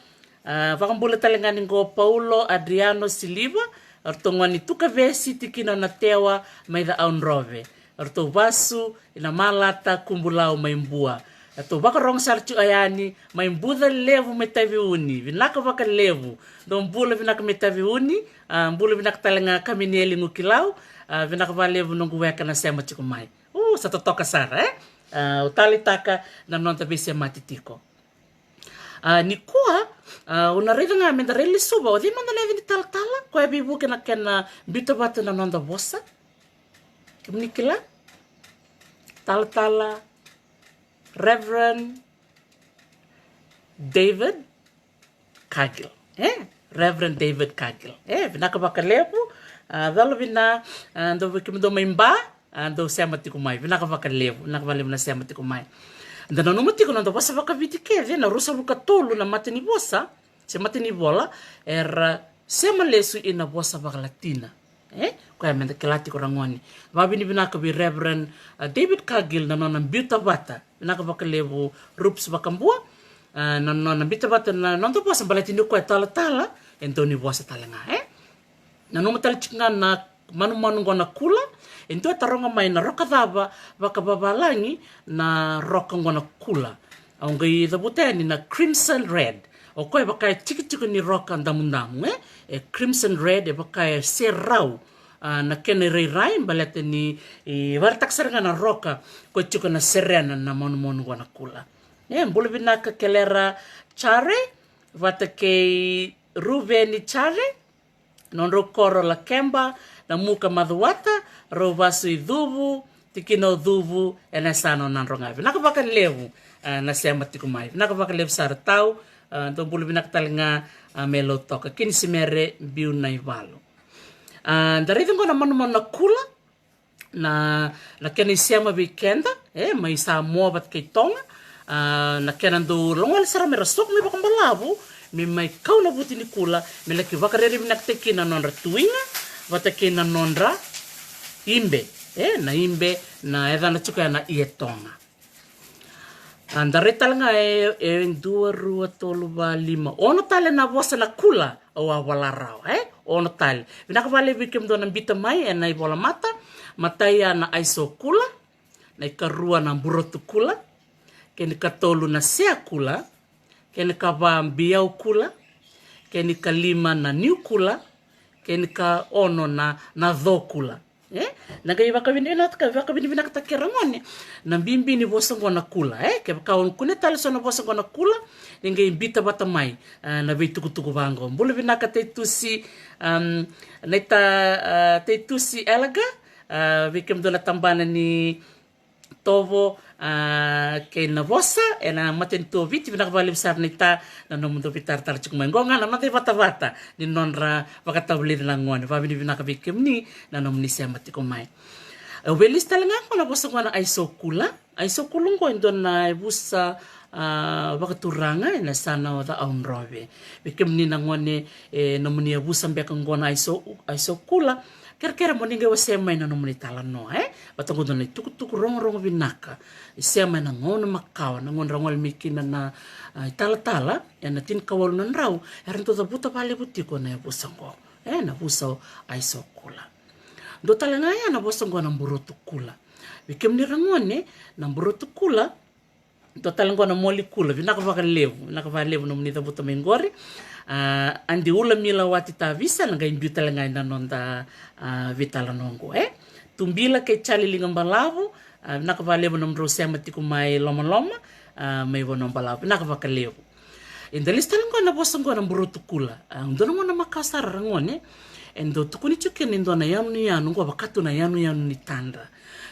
A, vakabula tale ga ni qo Paulo Adriano Siliva, ratou gone ni Tukavesi, tikina o Natewa mai Caaudrove. Ratou vasu i Namalata, Kubulau mai Bua. Ratou vakarogo sara tiko yani mai Bucalevu mai Taveuni. Vinaka vakalevu. Dou bula vinaka mai Taveuni. A, bula vinaka tale ga Kaminieli Gukilau. A, vinaka vakalevu noqu weka na sema tiko mai. U, sa totoka sara, e? A, au taleitaka na noda veisemati tiko. A, nikua, a, au na raica ga me da rai lesuva o cei mada na yaca ni talatala koya e veivuke na kena biuta vata na noda vosa. Kemuni kila? Talatala Reverend David Cargill. E? Reverend David Cargill. E, vinaka vakalevu. A, calo vina, a, dou vei kemudou mai Ba, a, dou sema tiko mai. Vinaka vakalevu, vinaka vakalevu na sema tiko mai. Da nanuma tiko na noda vosa vakaviti kece, na ruasagavulu ka tolu na mata ni vosa se mata ni vola era sema lesu ina vosa vakalatina. E, koya me da kila tiko ragone. Vavinavinaka vei Reverend, a, David Cargill na nona biuta vata. Vinaka vakalevu Rups Vakabua, a, na nona biuta vata na noda vosa baleta ni koya talatala e dau ni vosa tale ga, e. Nanuma tale tiko ga na manumanu qo na kula, e dua e taroga mai na roka cava vakavavalagi na roka qo na kula. Au qai cavuta yani na crimson red. O koya e vaka e tikitiki ni roka damudamu, e? E crimson red, e vaka e serau, a, na kena irairai, baleta ni, e, vakaraitaka sara ga na roka ko e tiko na serena na manumanu qo na kula. E, bula vinaka Kelera Chare, vata kei Ruveni Chare, nodrau koro Lakeba, na muka Macuata, rau vasu i Cuvu, tikina o Cuvu, ena yasana o Nadroga. Vinaka vakalevu, a, na sema tiko mai. Vinaka vakalevu sara tau, a, dou bula vinaka tale ga, a, me Lautoka. Kini Simere biu na ivalu. A, da raica qo na manumanu na kula, na, na kena isema vei keda, e, mai Samoa vata kei Toga, a, na kena dau logole sara me ra soko mai vakabalavu, me mai kau na vuti ni kula, me laki vakarerei vinakataki na nodra tuiga, vata kei na nodra ibe, e, na ibe, na yacana tiko ya na ie Toga. A, da rai tale ga e, e dua, rua, tolu, va, lima, ono tale na vosa na kula, au a vola rawa, e? Ono tale. Vinaka vakalevu vei kemudou na biuta mai ena ivola mata. Matai ya na aiso kula, na ikarua na burotu kula, kei na ikatolu na sea kula, kei na ikava biau kula, kei na ikalima na niu kula, kei na ikaono na, na co kula. E? Na qai vakavinavinakataka, vakavinavinakataka ragone na bibi ni vosa qo na kula, e? Kevaka o kune tale so na vosa qo na kula, ni qai biuta vata mai, a, na veitukutuku vaqo. Bula vinaka Teitusi, am, na ita, a, Teitusi Elaga, a, vei kemudou na tabana ni Tovo, a, kei na vosa ena matanitu o Viti, vinaka vakalevu sara na ita na nomudou veitaratara tiko mai. Qo ga na noda ivatavata ni nodra vakatavulici na gone. Vavinavinaka vei kemuni na nomuni sema tiko mai. Au vei lisi tale ga qo na vosa qo na aiso kula. Aiso kula qo e dua na yavusa, a, vakaturaga ena yasana o Caaudrove. Vei kemuni na gone, e, nomuni yavusa beka qo na aiso, aiso kula, kerekere mo ni qai wasea mai na nomuni italanoa, e? Vata qo dua na itukutuku rogorogo vinaka. Isema ena gauna makawa, na gauna ra gole mai kina na, a, italatala ena tinikawalu na drau, era dau cavuta vakalevu tiko na yavusa qo, e, na yavusa o aiso kula. Dua tale ga ya na vosa qo na burotu kula. Vei kemuni ragone, na burotu kula, dua tale qo na moli kula, vinaka vakalevu, vinaka vakalevu nomuni cavuta mai qori. A, Adi Ula Mila Wati Tavisa, na qai biu tale ga ena noda, a, veitalanoa qo, e? Tubila kei Charlie Liga Balavu, a, vinaka vakalevu nomudrau sema tiko mai Lomaloma, a, mai Vanua Balavu, vinaka vakalevu. Eda lisi tale qo na vosa qo na burotu kula. A, dua na gauna makawa sara ragone, e dau tukuni tiko kina e dua na yanuyanu qo, vaka tu na yanuyanu ni tadra.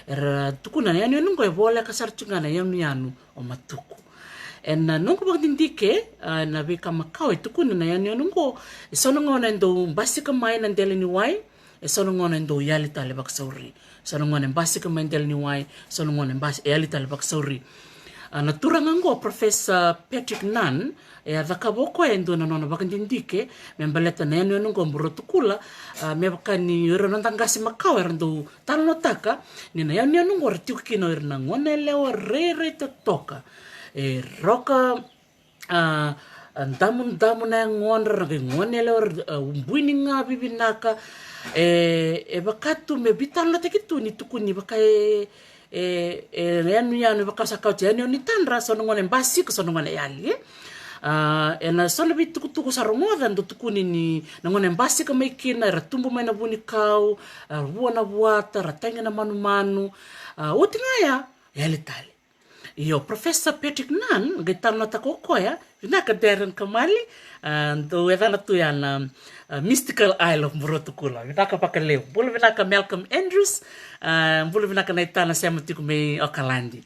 Era tukuna na yanuyanu qo e voleka sara tiko ga na yanuyanu o Matuku. Ena noqu vakadidike, a, na veika makawa e tukuni na yanuyanu qo, e so na gauna e dau basika mai na dela ni wai, e so na gauna e dau yali tale vakasauri. So na gauna e basika mai dela ni wai, so na gauna e bas-, e yali tale vakasauri. A, na turaga qo, Professor Patrick Nunn, e a cakava o koya e dua na nona vakadidike me baleta na yanuyanu qo burotu kula, a, me vaka ni o ira na noda qase makawa era dau talanoataka ni na yanuyanu qo ra tiko kina o ira na goneyalewa rairai totoka. E roka, a, a, damudamu na yagodra, ra qai goneyalewa, a, bui ni gavi vinaka. E, e vaka tu me veitalanoataki tu ni tukuni vaka e, e, e yanuyanu, e vaka sa kauti yanuyanu ni tadra, so na gauna e basika, so na gauna e yali, e. A, ena so na veitukutuku sa rogoca, dau tukuni ni na gauna e basika mai kina, era tubu mai na vunikau, a, vua na vuata, ra tagi na manumanu, a, oti ga ya, yali tale. Io, Professor Patrick Nunn, qai talanoataka o koya. Vinaka Darren Kamali, a, dou yacana tu ya na, a, Mystical Isle of Burotukula. Vinaka vakalevu. Bula vinaka Malcolm Andrews, a, bula vinaka na itana sema tiko mai Okaladi.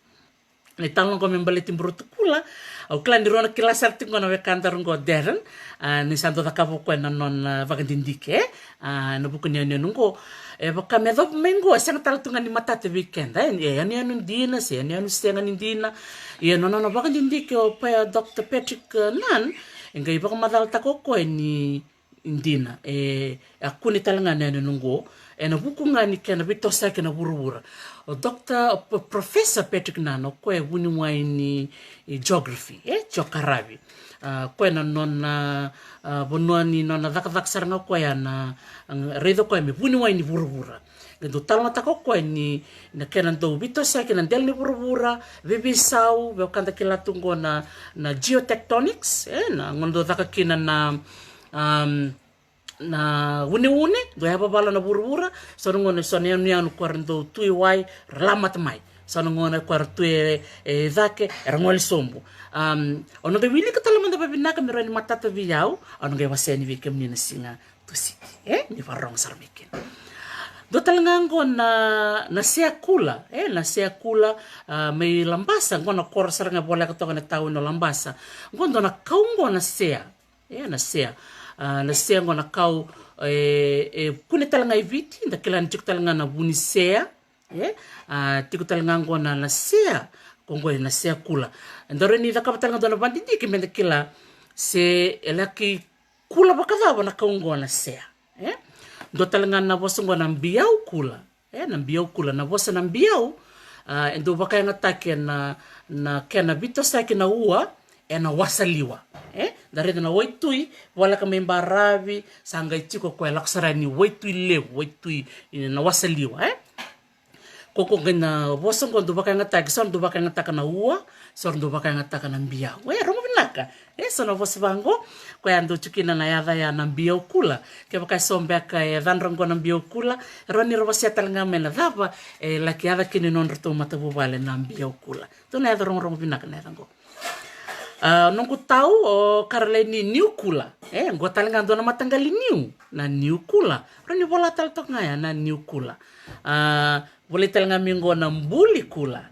Na italanoa qo me baleti Burotukula, au kila ni rau na kila sara tiko qo na wekadaru qo Darren, a, ni sa dau cakava o koya na nona, a, vakadidike, e? A, ena vuku ni yanuyanu qo, e vaka me yacova mai qo, e sega tale tu ga ni matata vei keda, e, e yanuyanu dina, se yanuyanu sega ni dina. Ia na nona vakadidike o pai a Doctor Patrick, e, Nunn, e qai vakamacalataka o koya ni dina, e, a kune tale ga na yanuyanu qo, ena vuku ga ni kena veitosoyaki na vuravura. O Doctor, o P-, Professor Patrick Nunn, o koya e vuniwai ni, e, geography, e, geography. A, koya na nona, a, vanua ni nona cakacaka sara ga o koya na, a, raica o koya me vuniwai ni vuravura. Qai dau talanoataka o koya ni na kena dau veitosoyaki na dela ni vuravura, veiveisau, vei o keda kila tu qo na, na geotectonics, e, na gauna dau caka kina na, am, na uneune, dau yavavala na vuravura, so na gauna so na yanuyanu ko ra dau tu i wai, ra lamata mai. So na gauna ko ra tu e, e cake, era gole sobu. Am, au na qai wilika tale mada vavinaka me rawa ni matata vei au, au na qai wasea yani vei kemuni na siga Tusiti, e? Ni vakarorogo sara mai kina. Dua tale ga qo na, na sea kula, e? Na sea kula, a, mai Labasa, qo na koro sara ga e voleka toka na tauni o Labasa. Qo dua na kau qo na sea, e? Na sea. A, na sea qo na kau, e, e kune tale ga i Viti, da kila ni tiko tale ga na vunisea, e? A, tiko tale ga qo na, na sea, qo qo na sea kula. Da rawa ni cakava tale ga dua na vakadidike me da kila se e laki kula vakacava na kau qo na sea, e? Dua tale ga na vosa qo na biau kula, e? Na biau kula, na vosa na biau, a, e dau vakayagataki ena, na kena veitosoyaki na ua ena wasaliwa, e? Da raica na waitui voleka mai baravi, sa qai tiko koya lako sara yani waitui levu, waitui, e, na wasaliwa, e? Ko qo qai na vosa qo dau vakayagataki, so dau vakayagataka na ua, so dau vakayagataka na biau. E, rogo vinaka. E, so na vosa vaqo, koya dau tiko kina na yaca ya na biau kula. Kevaka e so beka e yacadra qo na biau kula, e rawa ni ra wasea tale ga mai na cava e laki yaca kina i nodratou matavuvale na biau kula. Dua na yaca rogorogo vinaka na yaca qo. A, noqu tau o Karalaini Niukula. E, qo tale ga dua na mataqali niu, na Niukula. Rawa ni vola tale toka ga ya na Niukula. A, volai tale ga mai qo na Buli kula.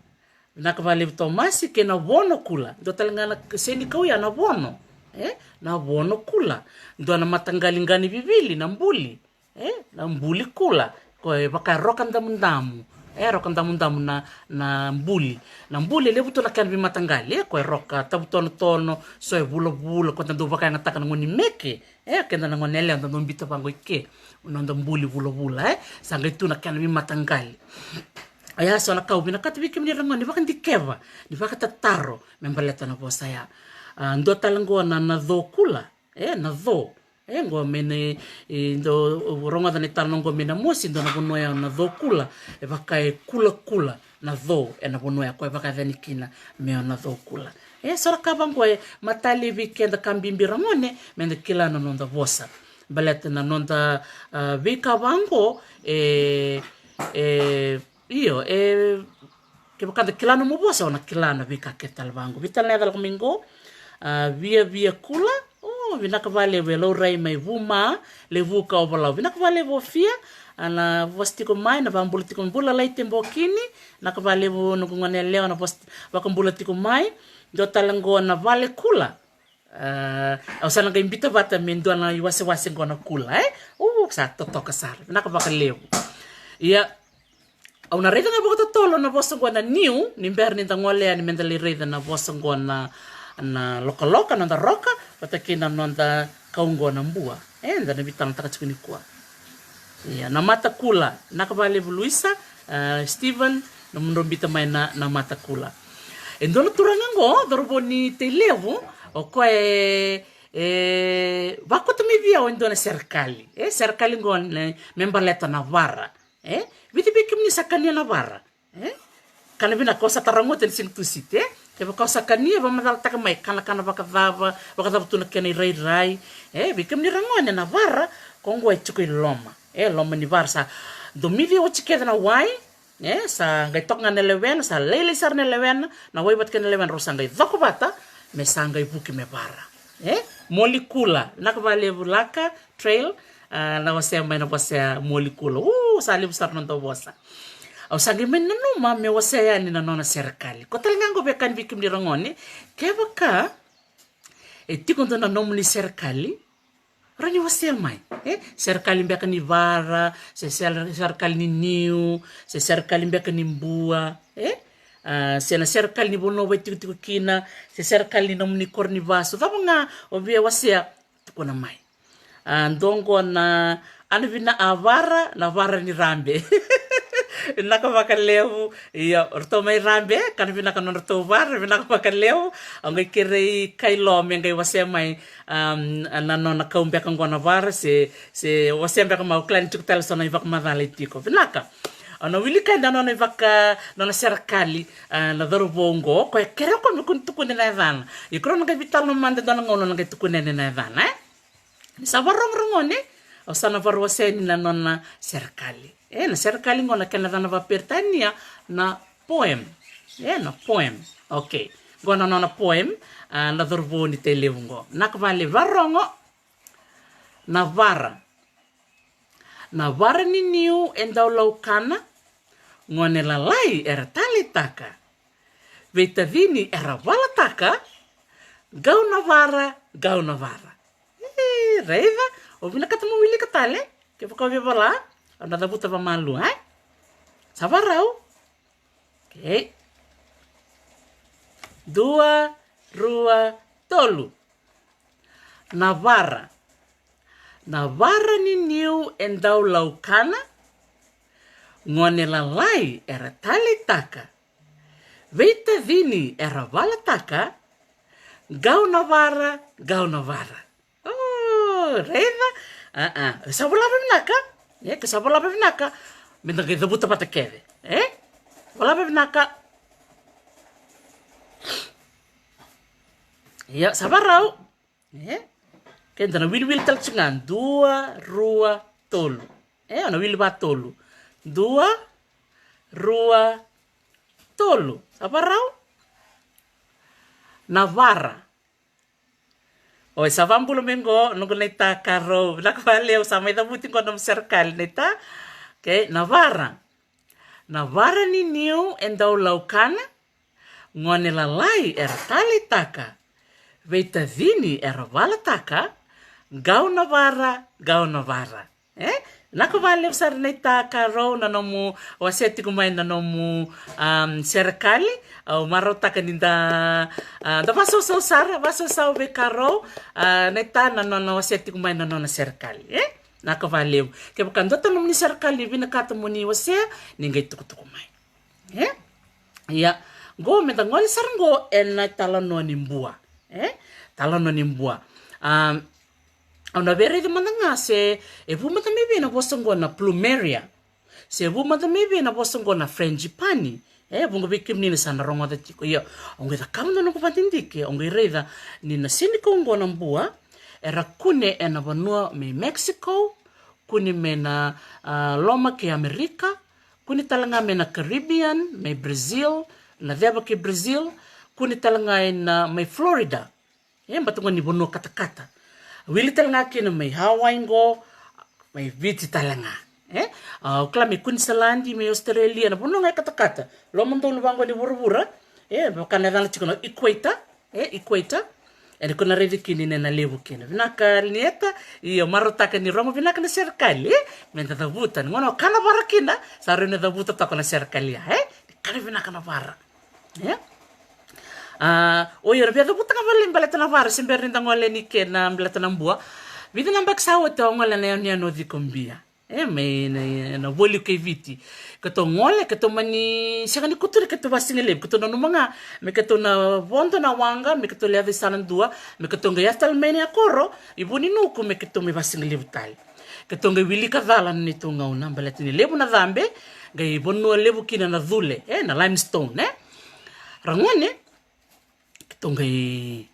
Vinaka vakalevu Tomasi kei na Vono kula. Dua tale ga na senikau ya na Vono. E, na Vono kula. Dua na mataqali qa ni vivili na Buli. E, na Buli kula. Ko e vaka e roka damudamu. E, roka damudamu na, na Buli. Na Buli e levu tu na kena veimataqali. E, ko e roka tavutonotono, so e vulavula, ko da dau vakayagataka na gone meke. E, keda na gone yalewa da dau bita vaqo i ke. Noda Buli vulavula, e. Sa qai tu na kena veimataqali. Oya so na ka au vinakata vei kemuni ragone ni vakadikeva, ni vakatataro me baleta na vosa ya. A, dua tale qo na, na co kula. E, na co. E, qo me na, e, dau rogoca na italanoa qo me na mosi, dua na vanua ya na co kula. E vaka e kulakula na co, e na vanua ya ko e vakayacani kina me o na co kula. E, so na ka vaqo e matata vei keda ka bibi ragone, me da kila na noda vosa. Baleta na noda, a, veika vaqo, e, e, io, e, kevaka da kila nomu vosa, o na kila na veika kece tale vaqo. Vei tale na yaca lako mai qo, a, Viavia Kula, o, vinaka vakalevu e laurai mai Vuma, Levuka, Ovalau. Vinaka vakalevu o Fia, a na vosa tiko mai, na vakabula tiko mai, bula Laite Bokini, vinaka vakalevu noqu gone yalewa na vosa, vakabula tiko mai, dua tale qo na Vale Kula. A, au sa na qai bita vata me dua na iwasewase qo na kula, e? U, sa totoka sara, vinaka vakalevu. Ia, au na raica ga vakatotolo na vosa qo na niu, ni bera ni da gole yani me da lai raica na vosa qo na, na lokaloka, noda roka, vata kei na noda kau qo na bua. E, da na veitalanoataka tiko nikua. Ia, na mata kula, vinaka vakalevu Luisa, a, Steven, nomudrau bita mai na, na mata kula. E dua na turaga qo, cauravou ni Tailevu, o koya e, e, vakauta mai vei au e dua na serekali. E, serekali qo, ne, me baleta na vara. E, vica vei kemuni sa kania na vara. E? Kana vinaka, o sa tara gona ni siga Tusiti, e? Kevaka o sa kania, vakamacalataka mai, kana, kana vakacava, vakacava tu na kena irairai. E, vei kemuni ragone na vara, ko qo e tiko i loma. E, loma ni vara sa domici oti kece na wai, E sa qai toka ga na lewena, sa lailai sara na lewena, na wai vata kei na lewena rau sa qai coko vata, me sa qai vuki me vara. E, Molikula, vinaka vakalevu Laka Trail. A, na wasea mai na vosa ya Molikula. U, sa levu sara na noda vosa. Au sa qai mai nanuma me wasea yani na nona serekali. Ko tale ga qo via kani vei kemuni ragone, kevaka e tiko dua na nomuni serekali, rawa ni wasea mai. E, serekali beka ni vara, se ser-, serekali ni niu, se serekali beka ni bua. E, a, se na serekali ni vanua vaitikotiko kina, se serekali ni nomuni koro ni vasu. Cava ga o via wasea, tukuna mai. A, dua qo na, a, na vina, a, vara, na vara ni Rabe. Vinaka vakalevu. Io, ratou mai Rabe, ka na vinaka nodratou vara, vinaka vakalevu. Au qai kerei Kailo me qai wasea mai, am, na nona kau beka qo na vara, se, se wasea beka mai, au kila ni tiko tale so na ivakamacala e tiko. Vinaka. Au na wilika eda nona ivaka, nona serekali, a, na cauravou qo, koya kerea koya me kua ni tukuna na yacana. Ia keirau na qai veitalanoa mada e dua na gauna, na qai tukuna yani na yacana, e? Ni sa vakarogorogo ni, au sa na vakarau wasea yani na nona serekali. E, na serekali qo na kena yacana vakaperitania na poem. E, na poem. Okay. Qo na nona poem, a, na cauravou ni Tailevu qo. Vinaka vakalevu, vakarogo. Na vara. Na vara ni niu e dau laukana, gone lalai era taleitaka, veitacini era valataka, qau na vara, qau na vara. E, raica, o vinakata mo wilika tale, kevaka o via vola, au na cavuta vakamalua, e? Sa vakarau. Okay. Dua, rua, tolu. Na vara. Na vara ni niu e dau laukana, gone lalai era taleitaka, veitacini era valataka, qau na vara, qau na vara. O, raica. A, a. Sa vola vakavinaka. E, ke sa vola vakavinaka, meda qai cavuta vata kece. E? Vola vakavinaka. Ia, sa vakarau. E? Keda na wiliwili tale tiko ga. Dua, rua, tolu. E, au na wili vakatolu. Dua, rua, tolu. Sa vakarau. Na vara. Oi, sa vakabula mai qo noqu naita Karou. Vinaka vakalevu, sa mai cavuti qo na nomu serekali, naita. Okay, na vara. Na vara ni niu e dau laukana, gone lalai era taleitaka, veitacini era valataka, qau na vara, qau na vara. E? Vinaka vakalevu sara naita Karou na nomu wasea tiko mai na nomu, am, serekali. Au marautaka ni da, a, da vakasausau sara, vakasausau vei Karou, a, naita na nona wasea tiko mai na nona serekali. E? Vinaka vakalevu. Kevaka dua tale nomuni serekali ni vinakata mo ni wasea, ni qai tukutuku mai. E? Ia, qo meda gole sara qo ena italanoa ni bua. E? Talanoa ni bua. Am, au na via raica mada ga se e vu mada mai vei na vosa qo na plumeria. Se vu mada mai vei na vosa qo na frangipani. E, vuqa vei kemuni na sa na rogoca tiko. Ia, au qai cakava na noqu vakadidike, au qai raica ni na senikau qo na bua era kune ena vanua mai Mexico, kune mai na, a, loma kei Amerika, kune tale ga mai na Caribbean, mai Brazil, na ceva kei Brazil, kune tale ga ena mai Florida. E, baleta qo ni vanua katakata. Wili tale ga kina mai Hawaii qo, mai Viti tale ga. E, au kila mai Queensland, mai Australia, na vanua ga e katakata. Lomadonu vaqo ni vuravura. E, vaka na yacana tiko na equator. E, equator. Ena kua na raici kina ni na levu kina. Vinaka Linieta, io, marautaka ni rogo vinaka na serekali, e? Meda cavuta. Ni gauna o kana vara kina, sa rawa ni cavuta toka na serekali ya, e? Ni kana vinaka na vara. E? A, o ira via cavuta ga vale baleta na vara, se bera ni da gole ni kena baleta na bua. Vica na yabaki sa oti au gole na yanuyanu o Cikobia. E, mai na, na Voliu kei Viti. Keitou gole, keitou mani sega ni kuturi, keitou vasigalevu. Keitou nanuma ga me keitou na vodo na waqa, me keitou lai yaco i sala dua, me keitou qai yaco tale mai na koro i Vuninuku, me keitou mai vasigalevu tale. Keitou qai wilika cala na neitou gauna, baleta ni levu na cabe, qai vanua levu kina na cule, e, na limestone, e. Ragone, keitou qai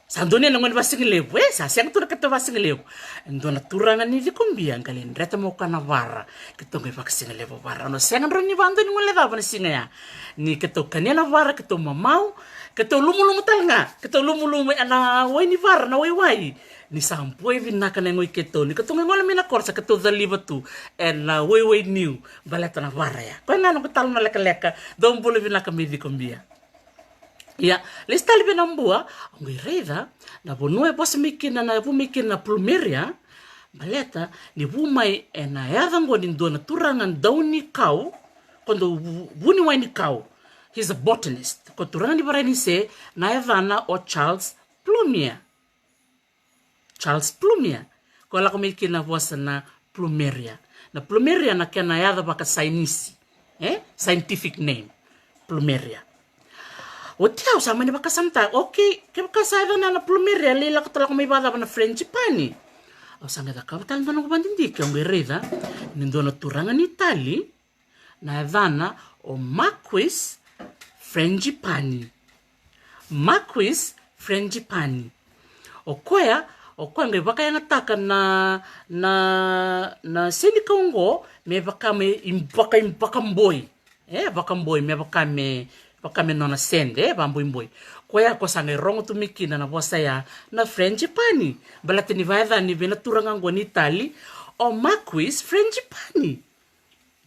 Sa dua ni na gone vasigalevu, e, sa sega tu na keitou vasigalevu. E dua na turaga ni Cikobia, qai lai dreta mai o koya na vara. Keitou qai vakasigalevu vara. Au na sega drau ni vakadua ni guilecava na siga ya. Ni keitou kania na vara, keitou mamau, keitou lumulumu tale ga. Keitou lumulumu ena wai ni vara, na waiwai. Ni sa boi vinaka na yago i keitou. Ni keitou qai gole mai na koro, sa keitou caliva tu ena waiwai niu. Baleta na vara ya. Koya ga noqu talanoa lekaleka, dou bula vinaka mai Cikobia. Ia, lesu tale vei na Bua, au qai raica na vanua e vosa mai kina, na vu mai kina na plumeria, baleta ni vu mai ena yaca qo ni dua na turaga dau ni kau, ko dau vu, vu ni wai ni kau. He's a botanist. Ko turaga ni Varanise, na yacana o Charles Plumier. Charles Plumier. Ko lako mai kina na vosa na plumeria. Na plumeria na kena yaca vakasainisi. E? Scientific name. Plumeria. Oti au sa mani vakasamataka. Okay, kevaka sa yacana na plumeria, lai lako tale lako mai vakacava na frangipani. Au sa qai cakava tale dua noqu vakadidike, au qai raica ni dua na turaga ni Itali, na yacana o Marquis Frangipani. Marquis Frangipani. O koya, o koya qai vakayagataka na, na, na senikau qo me vaka me im-, vaka im-, vakaboi. E, vakaboi, me vaka me, vaka me nona sede, e, vaboiboi. Koya ko sa qai rogo tu mai kina na vosa ya na frangipani. Baleta ni vakayacani vei na turaga qo ni Itali o Marquis Frangipani.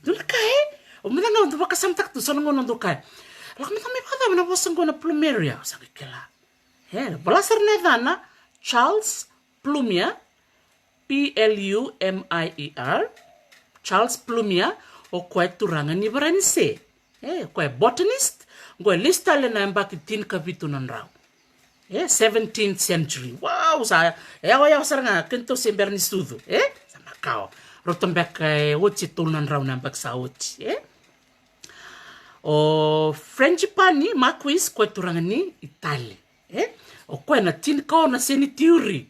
Dua na ka, e? O mada ga au dau vakasamataka tu, so na gauna au dau kaya, lako mada ga mai vakacava na vosa qo na plumeria, au sa qai kila. E, vola sara na yacana, Charles Plumier, P L U M I E R, Charles Plumier, o koya turaga ni Varanise. E, o koya botanist, qo e lesu tale na yabaki tinikavitu na drau. E, seventeenth century. Wow, sa, e, yawa, yawa sara ga, keitou se bera ni sucu. E, sa makawa. Rauta beka, e, oti e tolu na drau na yabaki sa oti. E? O Frangipani Marquis, koya turaga ni Itali. E? O koya na tinikaono na senitiuri.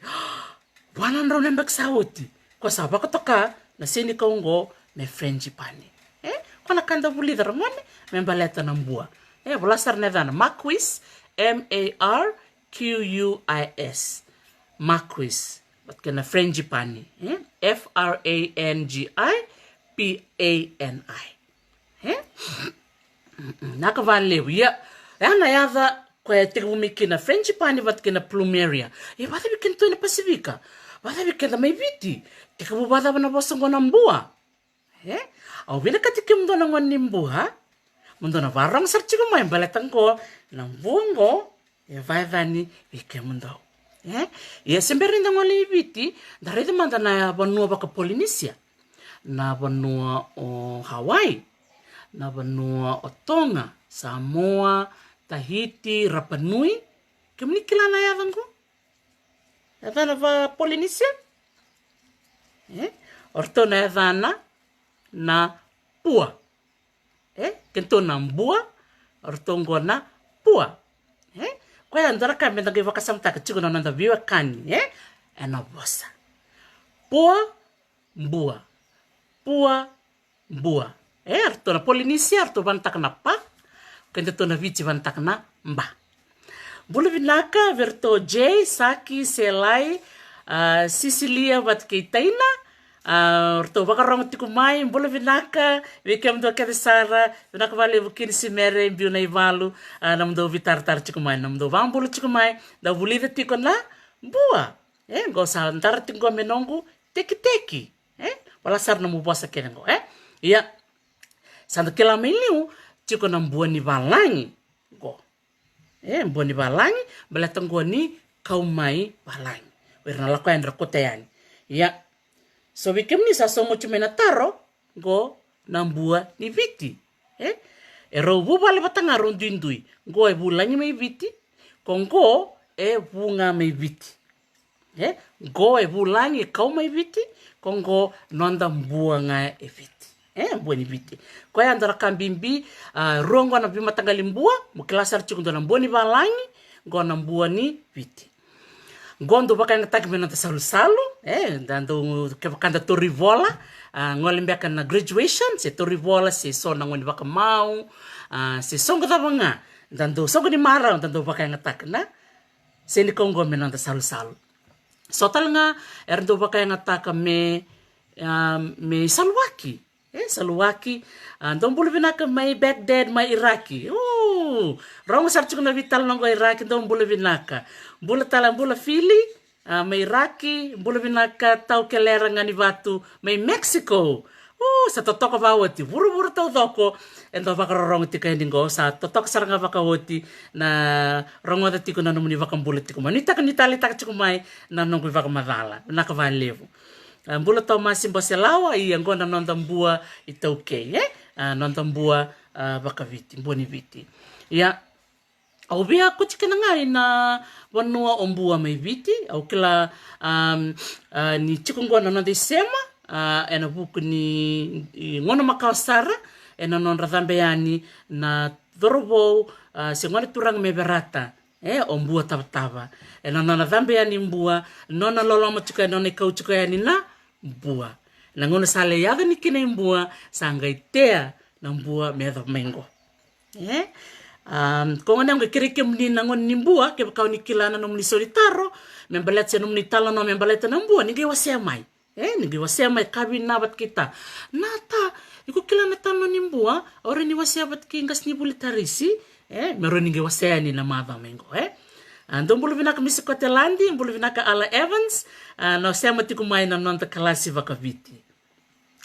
Vua na drau na yabaki sa oti. Ko sa vakatoka na senikau qo me frangipani. E? Ko na ka da vulica ragone, me baleta na Bua. E, vola sara na yacana Marquis, M A R Q U I S. Marquis. Vata kei na frangipani. E? F R A N G I P A N I. E? Naka valevu, ia. Ya na yaca koya e tekivu mai kina frangipani vata kei na plumeria. Ia, vakacavi keda tu ena Pasifika? Vakacavi keda mai Viti? Tekivu vakacava na vosa qo na Bua? E? Au vinakati kemudou na gone ni Bua mo dou na vakarorogo sara tiko mai, baleta qo na Bua qo e vakayacani vei kemudou. E? Ia se bera ni da gole i Viti, da raica mada na vanua vaka-Polinisia. Na vanua o Hawaii, na vanua o Tonga, Samoa, Tahiti, Rapa Nui. Kemuni kila na yaca qo? Yacana vaka-Polinisia? E? O ratou na yacana na Pua. E? Keitou na Bua, o ratou qo na Pua. E? Koya dua na ka me da qai vakasamataka tiko na noda veiwekani, e? Ena vosa. Pua, Bua. Pua, Bua. E, o ratou na Polinisia, o ratou vanataka na pa. Keda tou na Viti vanataka na ba. Bula vinaka vei ratou Jay, Saki, Selai, a, Sisilia vata kei Taina. A, o ratou vakarogo tiko mai, bula vinaka vei kemudou kece sara. Vinaka valevu kina Simere, biu na ivalu. A, nomudou veitaratara tiko mai, nomudou vakabula tiko mai. Da vulica tiko na Bua. E, qo sa dara tiko qo me noqu tekiteki. E, vola sara nomu vosa kece qo, e. Ia, sa da kila mai liu tiko na Bua ni valagi qo. E, Bua ni valagi, baleta qo ni kau mai valagi. O ira na lako yani ra kauta yani. Ia, so vei kemuni sa sauma oti mai na taro, qo na Bua ni Viti. E, e rau vuvale vata ga rau duidui. Qo e vulagi mai Viti, ko qo e vu ga mai Viti. E, qo e vulagi e kau mai Viti, ko qo noda Bua ga e Viti. E, Bua ni Viti. Koya dua na ka bibi, a, rua qo na veimataqali Bua, mo kila sara tiko, dua na Bua ni valagi, qo na Bua ni Viti. Qo dau vakayagataki me noda salusalu, e, da dau, kevaka da tauri vola, a, gole beka na graduation, se tauri vola, se so na gauna ni vakamau, a, se soqo cava ga, da dau soqo ni marau, da dau vakayagataka na Se ni kau qo me noda salusalu. So tale ga era dau vakayagataka me, a, me saluaki. E, saluaki. A, dou bula vinaka mai Baghdad, mai Iraki. O, rogo sara tiko na veitalanoa qo Iraki, dou bula vinaka. Bula tale, bula Fili, a, mai Iraki, bula vinaka Tau Kelera Ganivatu, mai Mexico. O, sa totoka vakaoti, vuravura taucoko e dau vakarorogo tiko yani qo, sa totoka sara ga vakaoti na rogoca tiko na nomuni vakabula tiko mai. Nuitaka ni taleitaka tiko mai na noqu ivakamacala. Vinaka vakalevu. A, bula Tomasi Boselawa, ia qo na noda bua iTaukei, e? A, noda bua, a, vakaviti, bua ni Viti. Ia, au via koti kina ga ina vanua o Bua mai Viti, au kila, am, a, ni tiko qo na noda isema, a, ena vuku ni, i gauna makawa sara, ena nodra cabe yani na cauravou, a, se gone turaga me Verata. E, o Bua Tavatava. Ena nona cabe yani Bua, nona loloma tiko yani, nona ikau tiko yani na Bua. Na gauna sa lai yaco ni kina i Bua, sa qai tea na Bua me yacova mai qo. E? Am, ko gone, au qai kerei kemuni na gone ni Bua, kevaka o ni kila na nomuni solitaro me baleta, se nomuni talanoa me baleta na Bua, ni qai wasea mai. E, ni qai wasea mai, ka vina vata kei ta. Nata, iko kila na talanoa ni Bua, au rawa ni wasea vata kei qasenivuli Tarisi. E, me rawa ni qai wasea yani na macawa mai qo, e. A, dou bula vinaka Misi Koteladi, bula vinaka Ala Evans, a, na wasea mai tiko mai na noda kalasi vakaviti.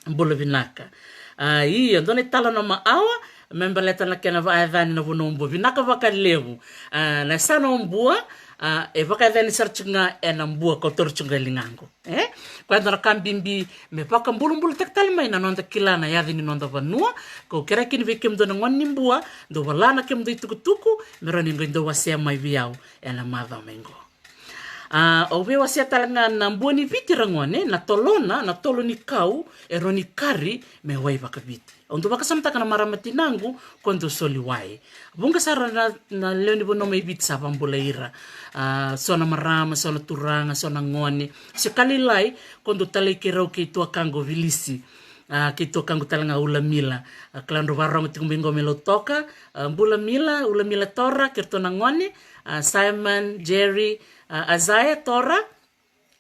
Bula vinaka. A, io, dua na italanoa maawa me baleta na kena vakayacani na vanua o Bua. Vinaka vakalevu. A, na yasana o Bua, a, e vakayacani sara tiko ga ena bua kau taura tiko ga e ligaqu. E? Koya dua na ka bibi me vakabulabulataki tale mai na noda kila na yaca ni noda vanua. Kau kerea kina vei kemudou na gone ni Bua, dou vola na kemudou itukutuku, me rawa ni qai dou wasea mai vei au ena macawa mai qo. A, au via wasea tale ga na Bua ni Viti, ra gone, na tolona, na tolo ni kau e rawa ni kari me wai vakaviti. Au dau vakasamataka na marama tinaqu ko dau soli wai. Vuqa sara na, na lewe ni vanua mai Viti sa vakabulai ira. A, so na marama, so na turaga, so na gone, se ka lailai, ko dau talai keirau kei tuakaqu o Vilisi. A, kei tuakaqu tale ga o Ulamila. A, kila drau vakarogo tiko mai qo mai Lautoka. A, bula Mila, Ulamila Tora, kei ratou na gone. A, Simon, Jerry, a, Isaiah Tora.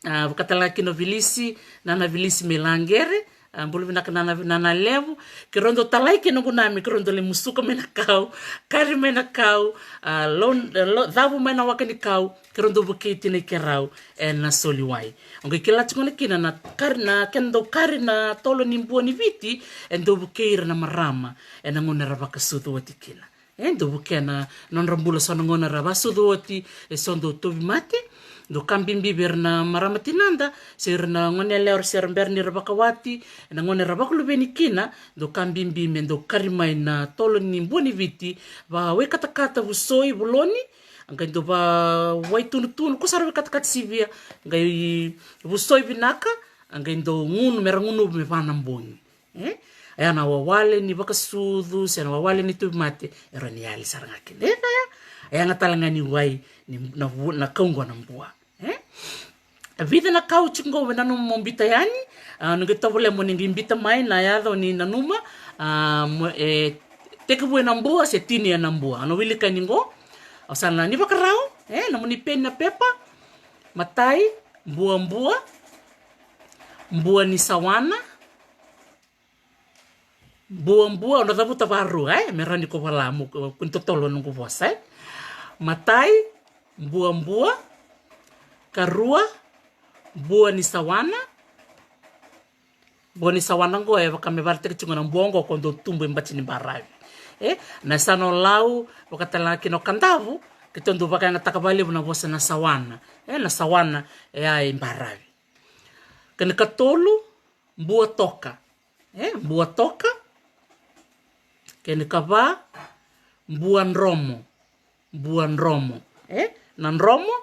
A, vakatalega kina o Vilisi, Nana Vilisi mai Laqere. A, bula vinaka Nana, Nana Levu. Keirau dau talai kei noqu nami, keirau dau lai musuka mai na kau, kari mai na kau, a, lo, lo, cavu mai na waka ni kau, keirau dau vukei tinai keirau ena soli wai. Au qai kila tiko ga kina na kari, na kena dau kari na tolo ni Bua ni Viti, e dau vukei ira na marama ena gauna era vakasucu oti kina. E dau vukea na nodra bula, so na gauna era vakasucu oti, e so dau tauvimate. Dau ka bibi vei ira na marama tinada, se ira na gone yalewa se era bera ni ra vakawati, ena gauna era vakaluveni kina, dau ka bibi me dau kari mai na tolo ni Bua ni Viti, vawai katakata, vusoi, vuloni, a qai dau vawai tunutunu, ko sara wai katakata sivia, qai vusoi vinaka, a qai dau gunu, mera gunuva me va na bogi. E? Ia na wawale ni vakasucu se na wawale ni tauvimate e rawa ni yali sara ga kina. E, ia, e yaga tale ga ni wai ni, na vu, na kau qo na Bua. E? E vica na kau tiko qo au nanuma mo bita yani. A, ni qai tovolea mo ni qai bita mai na yaca o ni nanuma. A, mo, e tekivu ena Bua se tini ena Bua. Au na wilika yani qo. Au sa na ni vakarau, e, nomuni peni, na pepa. Matai, Buabua. Bua ni Sawana. Buabua, au na cavuta vakarua, e, me rawa ni ko vola mo, ko ni totolo noqu vosa, e. Matai, Buabua. Karua, Bua ni Sawana. Bua ni Sawana qo e vaka me vakaraitaki tiko na bua qo ko dau tubu e bati ni baravi. E, na yasana o Lau, vakatalega kina o Kadavu, keitou dau vakayagataka vakalevu na vosa na sawana. E, na sawana e a e baravi. Kena katolu, Bua Toka. E, Bua Toka. Kena kava, Bua Dromo. Bua Dromo. E, na dromo,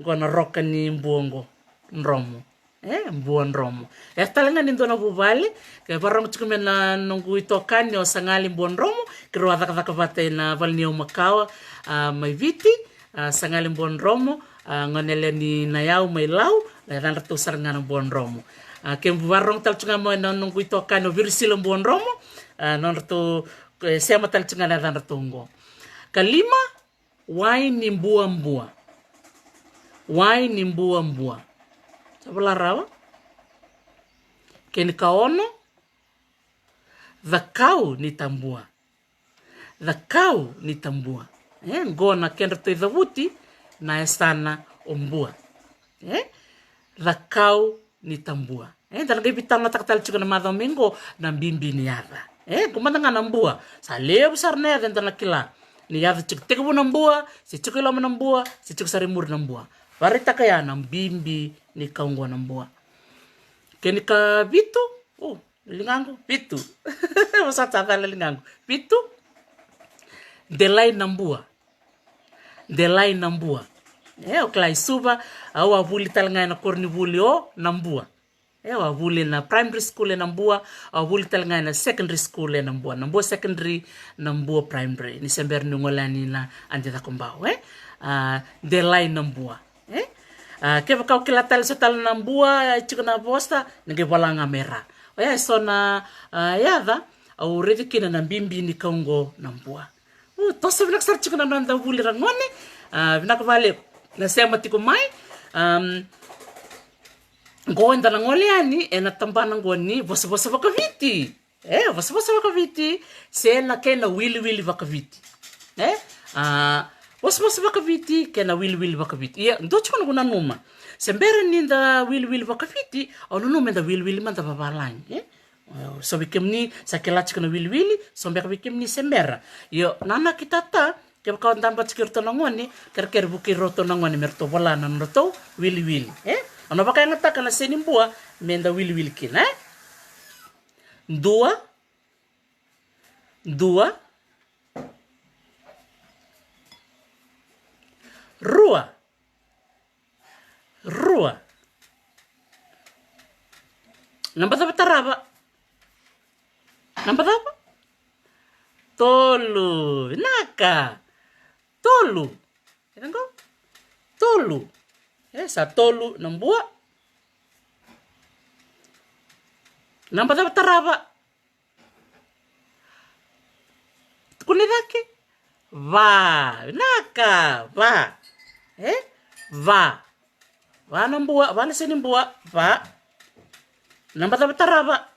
qo na roka ni bua qo. Dromo. E, Bua Dromo. E tale ga ni dua na vuvale, ke vakarorogo tiko mai na noqu itokani o Sagali Bua Dromo, keirau a cakacaka vata ena vale ni yau makawa, a, mai Viti, a, Sagali Bua Dromo, a, gone yalewa ni Nayau mai Lau, na yacadratou sara ga na Bua Dromo. A, ke vakarorogo tale tiko ga mai na noqu itokani o Virisila Bua Dromo, a, nodratou, e, sema tale tiko ga na yacadratou qo. Ka lima, Wai ni Buabua. Wai ni buabua. Sa vola rawa. Kena ikaono, cakau ni tabua. Cakau ni tabua. E, qo na kedratou icavuti na yasana o Bua. E, cakau ni tabua. E, da na qai veitalanoataka tale tiko na macawa mai qo na bibi ni yaca. E, qo mada ga na Bua. Sa levu sara na yaca eda na kila. Ni yaca tiko tekivu na Bua, se tiko i loma na Bua, se tiko sara i muri na Bua. Varaitaka ya na bibi ni kau qo na Bua. Kena ikavitu, o, ligaqu, vitu. Vosota cala ligaqu. Vitu. Delai na Bua. Delai na Bua. E, o kila i Suva, au a vuli tale ga ena koronivuli o Nabua. E, au a vuli na primary school e Nabua, au a vuli tale ga ena secondary school e Nabua. Nabua Secondary, Nabua Primary. Ni se bera niu gole yani na Adi Cakobau, e? A, Delai na Bua. E? A, kevaka o kila tale so tale na Bua, e tiko na vosa, ni qai vola ga me ra. Oya e so na, a, yaca, au raici kina na bibi ni kau qo na Bua. U, toso vinaka sara tiko na noda vuli ragone. A, vinaka vale na sema tiko mai. Am, qo eda na gole yani ena tabana qo ni vosavosa vakaviti. E, vosavosa vakaviti, se na kena wiliwili vakaviti. E? A, vosavosa vakaviti, kena wiliwili vakaviti. Ia, dua tiko noqu nanuma. Se bera ni da wiliwili vakaviti, au nanuma eda wiliwili mada vavalagi. E? So vei kemuni sa kila tiko na wiliwili, so beka vei kemuni se bera. Io, na nakitata, kevaka o dabe tiko iratou na gone, kerekere vukei iratou na gone me ratou vola na nodratou wiliwili. E? Au na vakayagataka na seni Bua, meda wiliwili kina, e? Dua. Dua. Rua. Rua. Naba cava tarava? Naba cava? Tolu. Vinaka. Tolu. Kena qo? Tolu. E, sa tolu na Bua. Naba cava tarava? Tukuna i cake. Va. Vinaka. Va. E? Va. Va na Bua, va na seni Bua. Va. Naba cava tarava?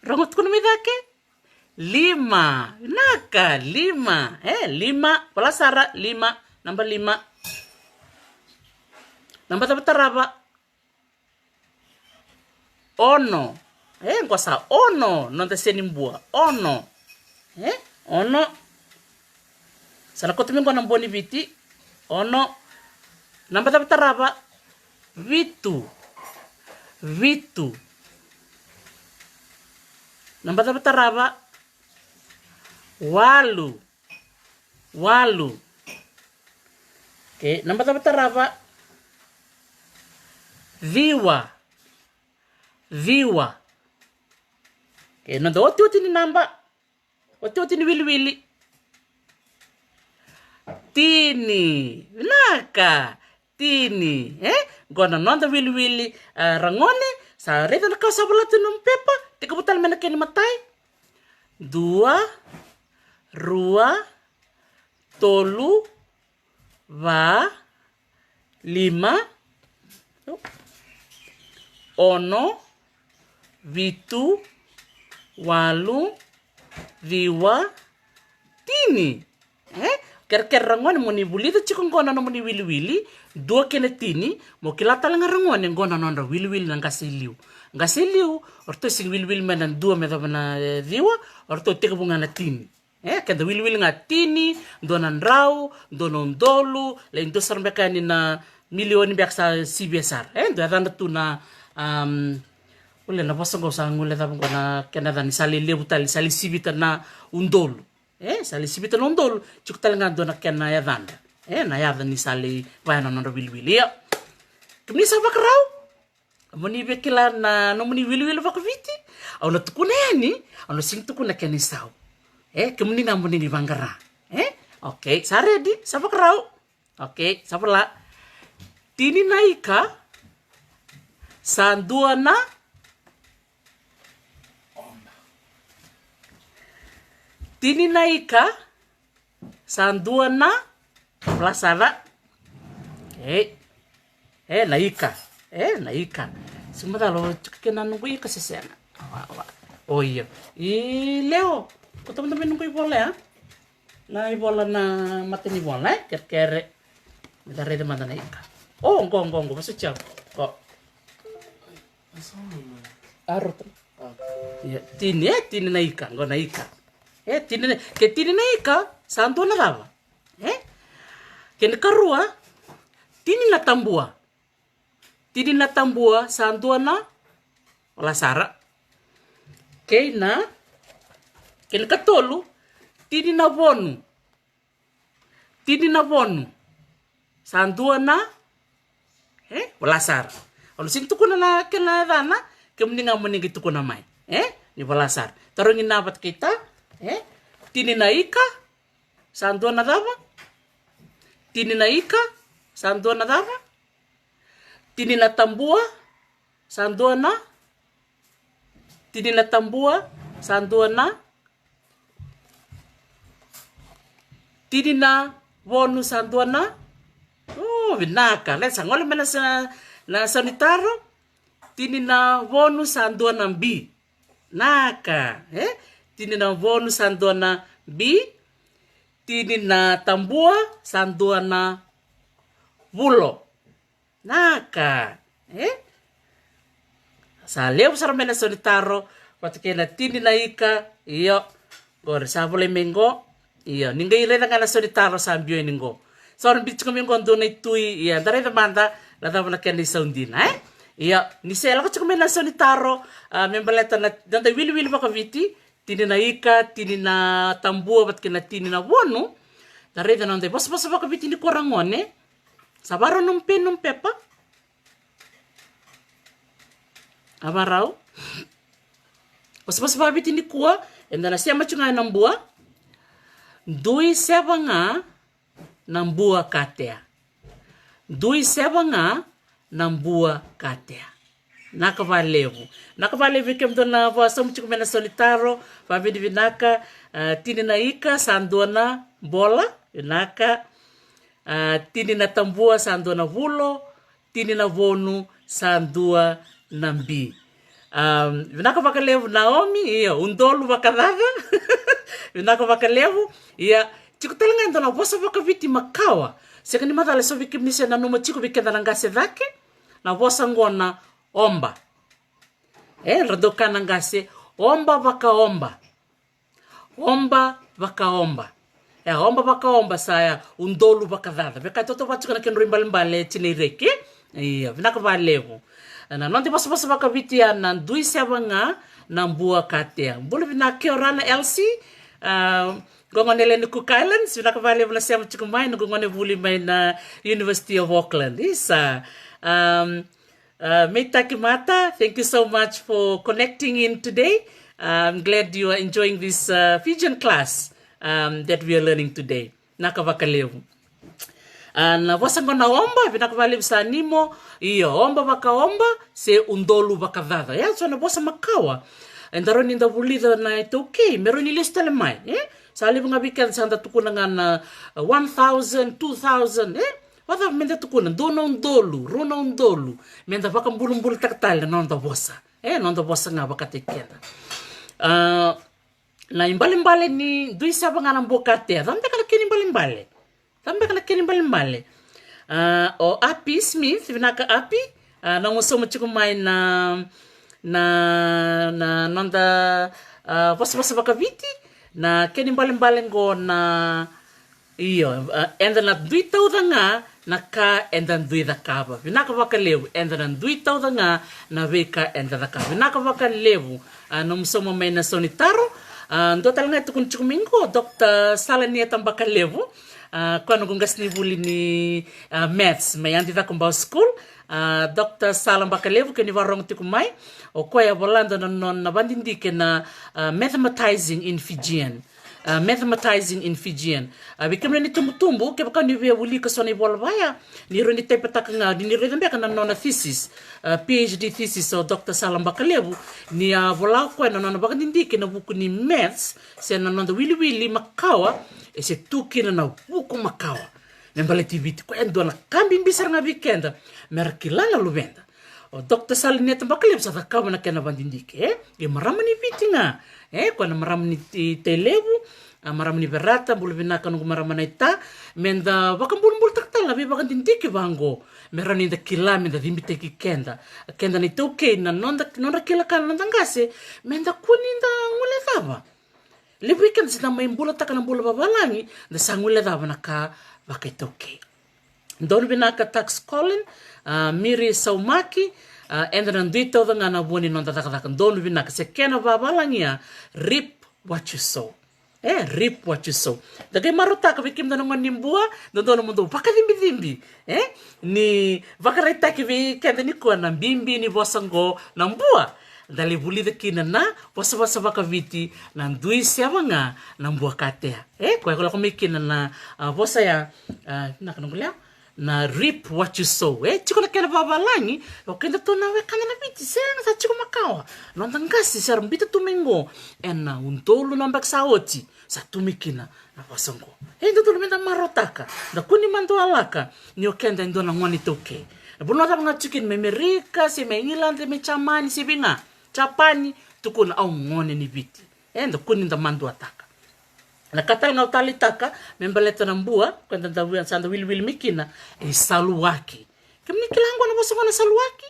Rogo, tukuna mai cake. Lima. Vinaka, lima. E, lima. Vola sara, lima. Naba lima. Naba cava tarava? Ono. E, qo sa ono. Noda seni Bua. Ono. E, ono. Sa na koto mai qo na Bua ni Viti. Ono. Naba cava tarava? Vitu. Vitu. Naba cava tarava? Walu. Walu. Okei, naba cava tarava? Ciwa. Ciwa. Okei, noda otioti ni naba. Otioti ni wiliwili. Tini. Vinaka. Tini. E? Qo na noda wiliwili, a, ragone. Sa raica na ka sa vola tu na nomu pepa. Tekivu tale mai na kena imatai. Dua, rua, tolu, va, lima, ono, vitu, walu, ciwa, tini. E? Kerekere ragone mo ni vulica tiko qo na nomuni wiliwili, dua kei na tini, mo kila tale ga ragone qo na nodra wiliwili na qase i liu. Qase i liu, o ratou sega ni wiliwili mai na dua me yacova na, e, ciwa, o ratou tekivu ga na tini. E, keda wiliwili ga tini, dua na drau, dua na udolu, lai dua sara beka yani na milioni beka sa sivia sara. E, dua yacadra tu na, am, ule na vosa qo sa gole cava qo na kena yacana ni sa lai levu tale, sa lai sivita na udolu. E, sa lai sivita na udolu, tiko tale ga dua na kena yacadra. E, na yaca ni sa lai vaya na nodra wiliwili. Ia. Kemuni sa vakarau? Mo ni via kila na nomuni wiliwili vakaviti, au na tukuna yani, au na sega ni tukuna kena isau. E, kemuni ga mo ni vaqara. E, okei, sa redi, sa vakarau. Okei, sa vola. Tini na ika, sa dua na. Tini na ika, sa dua na vola sara. E, e na ika. E na ika. Sega ni macala o tiko kina na noqu ika se sega. Wa, wa. O io. I leo. Ko tamata mai noqu ivola ya. Na ivola na matanivola, e? Kerekere. Me da raica mada na ika. O, qo, qo, qo. Vasutia. Qo. Arota. Ia, tini, e, tini na ika, qo na ika. E, tini na, ke tini na ika, sa dua na cava? E? Kena karua, tini na tabua. Tini na tabua, sa dua na vola sara. Kei na, kena katolu, tini na vonu. Tini na vonu. Sa dua na, e, vola sara. Au na sega ni tukuna na kena yacana, kemuni ga mo ni qai tukuna mai. E, ni vola sara. Tarogi na vata kei ta, e, tini na ika, sa dua na cava? Tini na ika, sa dua na cava? Tini na tabua, sa dua na. Tini na tabua, sa dua na. Tini na vonu, sa dua na. O, vinaka. Leta sa gole mai na sa, na sau ni taro. Tini na vonu, sa dua na bi. Naka, e? Tini na vonu, sa dua na bi. Tini na tabua, sa dua na vulo. Naka, e? Sa levu sara mai na sau ni taro, vata kei na tini na ika, io. Qori sa volai mai qo. Io, ni qai raica ga na sau ni taro sa biu yani qo. Sa ora biu tiko mai qo dua na itui, ia, da raica mada na cava na kena isau dina, e? Io, ni se lako tiko mai na sau ni taro, a, me baleta na, na noda iwiliwili vakaviti, tini na ika, tini na tabua, vata kei na tini na vonu. Da raica na noda ivosavosa vakaviti nikua ragone. Sa varau nomu peni, nomu pepa. A varau. Vosavosa vakaviti nikua, eda na sema tiko ga ena bua. Dui seva ga na bua ka tea. Dui seva ga na bua ka tea. Naka valevu. Naka valevu vei kemudou na vakasauma tiko mai na sau ni taro. Vavinavinaka, a, tini na ika sa dua na bola. Vinaka. A, tini na tabua sa dua na vulo. Tini na vonu sa dua na bi. Am, vinaka vakalevu Naomi, ia, udolu vakacaca. Vinaka vakalevu. Ia, tiko tale ga e dua na vosa vakaviti makawa. Sega ni macala eso vei kemuni se nanuma tiko vei keda na qase cake. Na vosa qo na oba. E, ra dau kaya na qase, oba vakaoba. Oba vakaoba. E, oba vakaoba sa ya, udolu vakacaca. Veka e tautauvata tiko na kedrau ibalebale e tinai reki. Ia, vinaka valevu. Na noda ivosavosa vakaviti ya na dui seva ga na bua ka tea. Bula vinaka, kia orana Elsie. A, gone ni Cook Islands, vinaka valevu na sema tiko mai, na gone vuli mai na University of Auckland. Isa. Um, Uh, Meitaki Mata, thank you so much for connecting in today. Uh, I'm glad you are enjoying this, uh, Fijian class, um, that we are learning today. Naka vakalevu. Uh, na vosa qo na oba, vinaka vakalevu Sanimo, io, oba vakaoba, se udolu vakacaca. Ia, so na vosa makawa. Eda rawa ni da vulica na iTaukei, me rawa ni lesu tale mai, e? Sa levu ga vei keda sa da tukuna ga na, uh, one thousand, two thousand, e? Vacava meda tukuna, dua na udolu, rua na udolu. Meda vakabulabulataka tale na noda vosa. E, noda vosa ga vakataki keda. A, na ibalebale ni dui seva ga na bua ka tea. Cava beka na kena ibalebale? Cava beka na kena ibalebale? A, o Api Smith, vinaka Api. A, na nomu sauma tiko mai na, na, na noda, a, vosavosa vakaviti. Na kena ibalebale qo na Io, a, eda na dui tauca ga na ka eda dui cakava. Vinaka vakalevu, eda na dui tauca ga na veika eda cakava. Vinaka vakalevu, a, nomu sauma mai na sau ni taro. A, dua tale ga e tukuna tiko mai qo, Doctor Salania Tabakalevu. A, koya noqu qasenivuli ni, a, Maths mai Adi Cakobau School. A, Doctor Sala Bakalevu, ke ni vakarogo tiko mai. O koya e vola dua na nona vakadidike na, a, mathematizing in Fijian. Uh, mathematizing in Fijian. Uh, vei kemuni na itubutubu, kevaka ni via wilika so na ivola vaya, ni rawa ni taipataka ga, ni raica beka na nona thesis, uh, PhD thesis o Doctor Sala Bakalevu, ni a vola o koya na nona vakadidike na vuku ni maths, se na noda wiliwili makawa, e se tu kina na vuku makawa. Me baleti Viti, koya e dua na ka bibi sara ga vei keda, mera kila na luveda. O Doctor Sala Bakalevu sa cakava na kena vakadidike, e? E marama ni Viti ga, e? Koya na marama ni Ti-, Tailevu, a marama ni Verata, bula vinaka noqu marama na ita, meda vakabulabulataka tale na veivakadidike vaqo, me rawa ni da kila, meda cibitaki keda. Keda na iTaukei, na noda, nodra kila ka na noda qase, meda kua ni da guilecava. Levu vei keda sa da mai bulataka na bula vavalagi, da sa guilecava na ka vakaitaukei. Donu vinaka Tax Colin, a, Miri Saumaki, a, eda na dui tauca ga na vua ni noda cakacaka. Donu vinaka, se kena vavalagi ya, reap what you sow. E, reap what you sow. Da qai marautaka vei kemudou na gone ni Bua, dodonu mo dou vakacibicibi. E, ni vakaraitaki vei keda nikua na bibi ni vosa qo na bua. Da lai vulica kina na vosavosa vakaviti na dui seva ga na bua katea. E, koya ko lako mai kina na, a, vosa ya, a, na ka na gulea, na reap what you sow. E, tiko na kena vavalagi, o keda tu na wekada na Viti, sega sa tiko makawa. Noda qase, sa ra bita tu mai qo, ena udolu na baki sa oti, sa tu mai kina na vosa qo. E, dodonu meda marautaka, da kua ni madualaka, ni o keda e dua na gone iTaukei. Na vanua cava ga tiko kina, mai Amerika, se mai England, mai Jamani, se vei ga, Japani, tukuna au gone ni Viti. E, da kua ni da maduataka. Na ka tale ga au taleitaka, me baleta na bua, ko da da wia, sa da wiliwili mai kina, e saluaki. Kemuni kila qo na vosa qo na saluaki?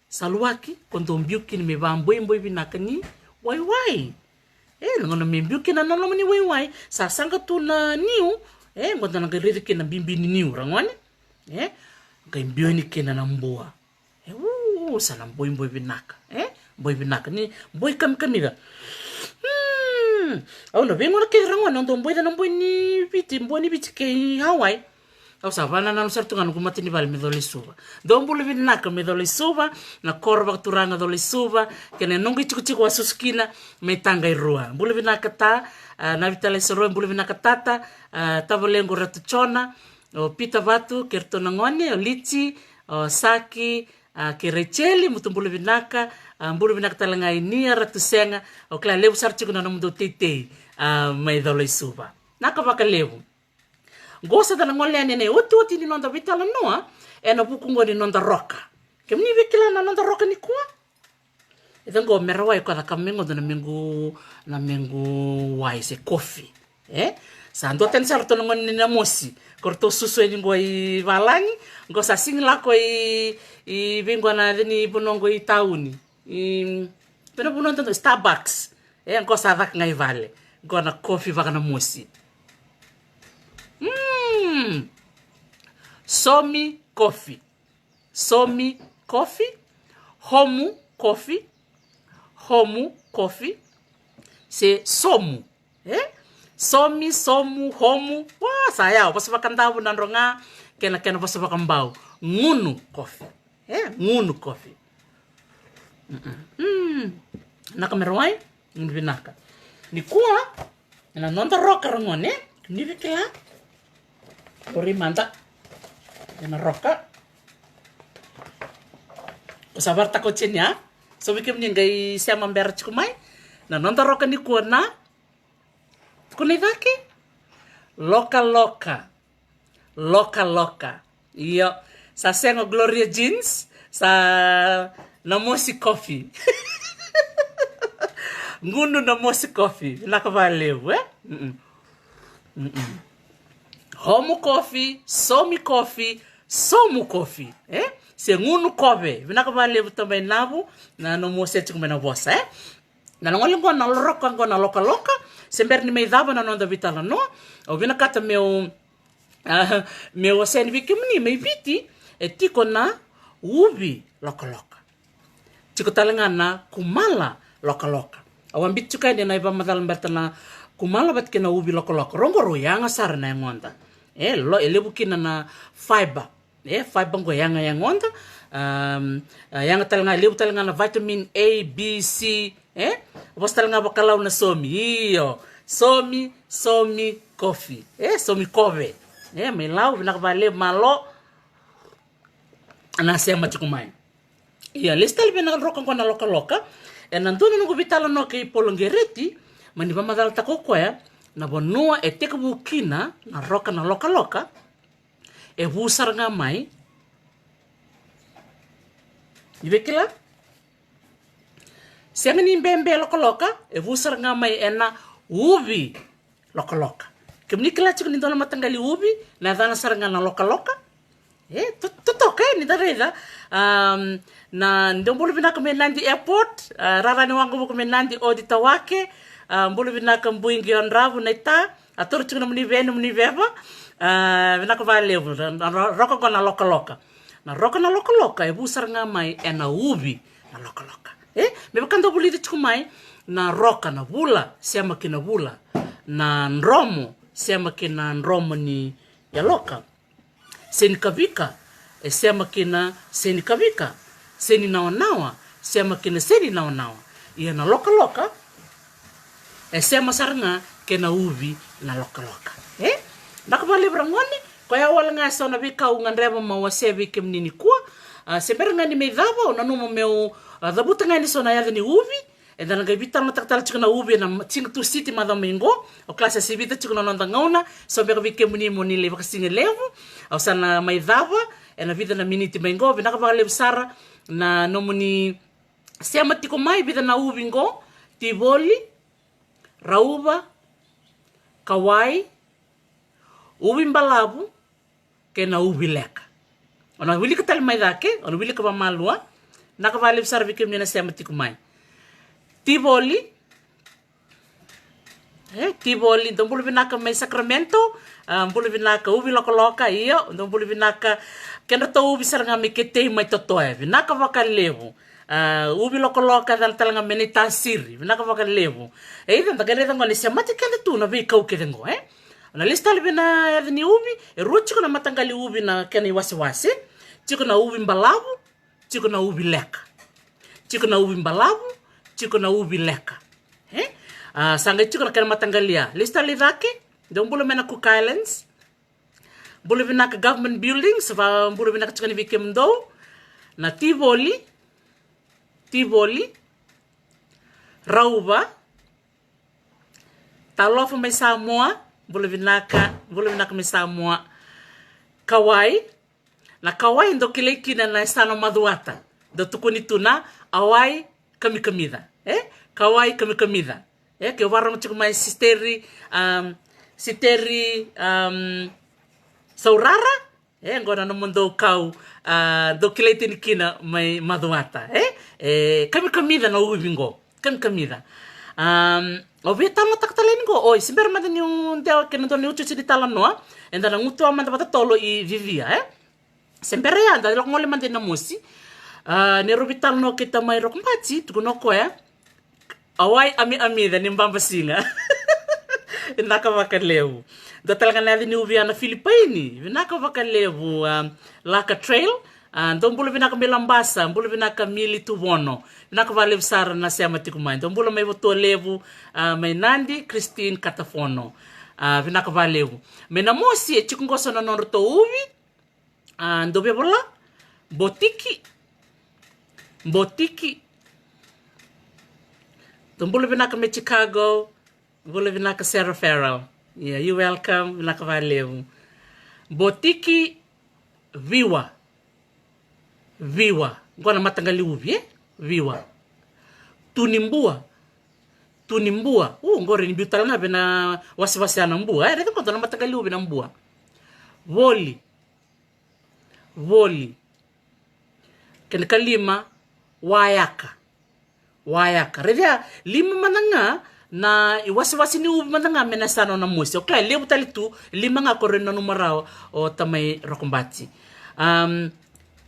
Saluaki, ko dou biu kina me vaboiboi vinaka ni waiwai. E, na gauna me biu kina na loma ni waiwai, sa saqa tu na niu, e, qo da na qai raici kina bibi ni niu, ra gone? E, qai biu yani kina na bua. E, u, sa na boiboi vinaka, e? Boi vinaka, ni boi kamikamica. Hmm. Au na veigauna kece ra gone, au dau boica na boi ni Viti, boi ni Viti kei Hawaii. Au sa vakanananu sara tu ga noqu mata ni vale mai Colaisuva. Dou bula vinaka mai Colaisuva, na koro vakaturaga Colaisuva, kei na noqu itikotiko a susu kina mai Taqairua. Bula vinaka ta, a, na vitala i Soroi, bula vinaka tata, a, tavalequ Ratu Jona, o Pita Vatu, kei ratou na gone, o Liti, o Saki, a, kei Raicheli, mutu bula vinaka, a, bula vinaka tale ga i Nia, Ratu Sega, o kila levu sara tiko na nomudou teitei, a, mai Colaisuva. Naka vakalevu. Qo sa da na gole yani ena iotioti ni noda veitalanoa, ena vuku qo ni noda roka. Kemuni via kila na noda roka nikua? E ca qo mera wai ko caka me qo na mequ, na mequ wai se kofi. E? Sa dua tani sara ratou na gone ni Namosi. Ko ratou susu yani qo i valagi, qo sa sigi lako i, i vei qo na ceni vanua qo i tauni. I, vei na vanua dodonu, Starbucks. E, qo sa caka ga i vale. Qo na kofi vaka Namosi. Mm. Somi kofi. Somi kofi. Homu kofi. Homu kofi. Se somu. E? Somi, somu, homu. Wa, sa yawa, vosa vakadavu na dro ga, kena, kena vosa vakabau. Gunu kofi. E, gunu kofi. Mm-mm. Mm. Naka mera wai, gunu vinaka. Nikua, ena noda roka ra gone, ni via kila. Ori mada. Ena roka. Ko sa varataka oti yani, a? So vei kemuni qai sema bera tiko mai. Na noda roka nikua na tukuna i cake. Lokaloka. Lokaloka. Io. Sa sega o Gloria Jeans. Sa Namosi Coffee. Gunu Namosi Coffee. Vinaka vakalevu, e? Mm-mm. Mm-mm. Homu kofi, somi kofi, somu kofi, e? Se gunu kove. Vinaka vakalevu Tabainavu, na nomu wasea tiko mai na vosa, e? Na gole qo na roka qo na lokaloka, se bera ni mai cava na noda veitalanoa, au vinakata meu, ah, meu wasea yani vei kemuni mai Viti, e tiko na uvi lokaloka. Tiko tale ga na kumala lokaloka. Au a biuta tiko yani na ivakamacala baleta na kumala vata kei na uvi lokaloka. Rau qo rau yaga sara na yagoda. E, lo, e levu kina na fiber. E, fiber qo e yaga yagoda. Am, e, yaga tale ga, e levu tale ga na vitamin A, B, C. E, vosa tale ga vakalau na somi. Io. Somi, somi kofi. E, somi kove. E, mai Lau, vinaka vakalevu, malo. Na sema tiko mai. Ia, lesu tale vei na roka qo na lokaloka. E na dua na noqu veitalanoa kei Polo Qereti, mani vakamacalataka o koya na vanua e tekivu kina na roka na lokaloka. E vu sara ga mai. Ni vei kila? Sega ni bebe lokaloka, e vu sara ga mai ena uvi lokaloka. Kemuni kila tiko ni dua na mataqali uvi, na yacana sara ga na lokaloka. E, to-, totoka, e, ni da raica. Am, na, dou bula vinaka mai Nadi Airport, a, rara ni waqavuka mai Nadi, odi Tawake, a, bula vinaka Bui Qiodravu, Naita, a, toro tiko nomuni veni, nomuni veva, a, vinaka vakalevu, na, na ro-, roka qo na lokaloka. Na roka na lokaloka, e vu sara ga mai ena uvi na lokaloka. E, me vaka dou vulica tiko mai, na roka na vula, sema ki na vula, na dromo, sema ki na dromo ni yaloka. Seni kavika, e sema ki na seni kavika. Seni nawanawa, sema ki na seni nawanawa. Ia na lokaloka, e sema sara ga kei na uvi na lokaloka. E? Vinaka vakalevu ra gone, koya wale ga eso na veika au gadreva meu wasea vei kemuni nikua. A, se bera ga ni mai cava, au nanuma meu, a, cavuta ga yani eso na yaca ni uvi, eda na qai veitalanoataka tale tiko na uvi ena ma-, Tiga Tu Siti macawa mai qo. Au kila sa sivita tiko na noda gauna, so beka vei kemuni mo ni lai vakasigalevu. Au sa na mai cava ena vica na miniti mai qo. Vinaka vakalevu sara na nomuni sema tiko mai, vica na uvi qo: Tivoli, Rauva, Kawai, Uvi Balavu, kei na Uvi Leka. O na wilika tale mai cake, o na wilika vakamalua. Vinaka vakalevu sara vei kemuni na sema tiko mai. Tivoli. E, Tivoli, dou bula vinaka mai Sacramento. A, bula vinaka Uvi Lokaloka, io, dou bula vinaka kedratou uvi sara ga mai Ketei mai Totoya. Vinaka vakalevu. A, Uvi Lokaloka, yacana tale ga mai Naitasiri. Vinaka vakalevu. E, eda qai raica qo ni semati keda tu na veikau kece qo, e? Na lesu tale vei na yaca ni uvi, e rua tiko na mataqali uvi na kena iwasewase. Tiko na Uvi Balavu, tiko na Uvi Leka. Tiko na Uvi Balavu, tiko na Uvi Leka. E? A, sa qai tiko na kena mataqali ya. Lesu tale i cake, dou bula mai na Cook Islands. Bula vinaka Government Buildings, va bula vinaka tiko yani vei kemudou. Na Tivoli, Tivoli, Rauva, Talofa mai Samoa, bula vinaka, bula vinaka mai Samoa. Kawai, na Kawai dou kilai kina na yasana o Macuata. Dou tukuni tu na Awai Kamikamica, e? Kawai Kamikamica. E, ke o vakarogo tiko mai Siteri, am, Siteri, am, Saurara, e, qo na nomudou kau, a, dou kilai tani kina mai Macuata, e? E, Kamikamica na uvi qo, Kamikamica. Am, au veitalanoataka tale yani qo, oi, se bera mada niu dewa kei na dua na iuciuci ni talanoa, eda na gutuwa mada vakatotolo i Vivia, e? Se bera ya, da lako gole mada i Namosi. A, ni rau veitalanoa kei tamai Rokobati, tukuna o koya, Awai Amiamica ni Babasiga. Vinaka vakalevu. Dua tale ga na yaca ni uvi ya na Filipaini. Vinaka vakalevu, a, Laka Trail. A, dou bula vinaka mai Labasa, bula vinaka Mili Tuvono. Vinaka vakalevu sara na sema tiko mai. Dou bula mai Votualevu, a, mai Nadi, Christine Katafono. A, vinaka vakalevu. Mai Namosi, e tiko qo so na nodratou uvi. A, dou via vola? Botiki. Botiki. Dou bula vinaka mai Chicago. Bula vinaka Sarah Farrell. Yeah, you welcome. Vinaka vakalevu. Botiki Viwa. Viwa. Qo na mataqali uvi, e? Viwa. Tunibua. Tunibua. U, qori ni biu tale ga vei na wasewase ya na bua, e? Raica qo dua na mataqali uvi na bua. Voli. Voli. Kena kalima, wayaka. Wayaka. Raica, lima mada ga na iwasewase ni uvi mada ga mai na yasana o Namosi. O kila e levu tale tu, lima ga ko rau nanuma rawa o tamai Rokobati. Am,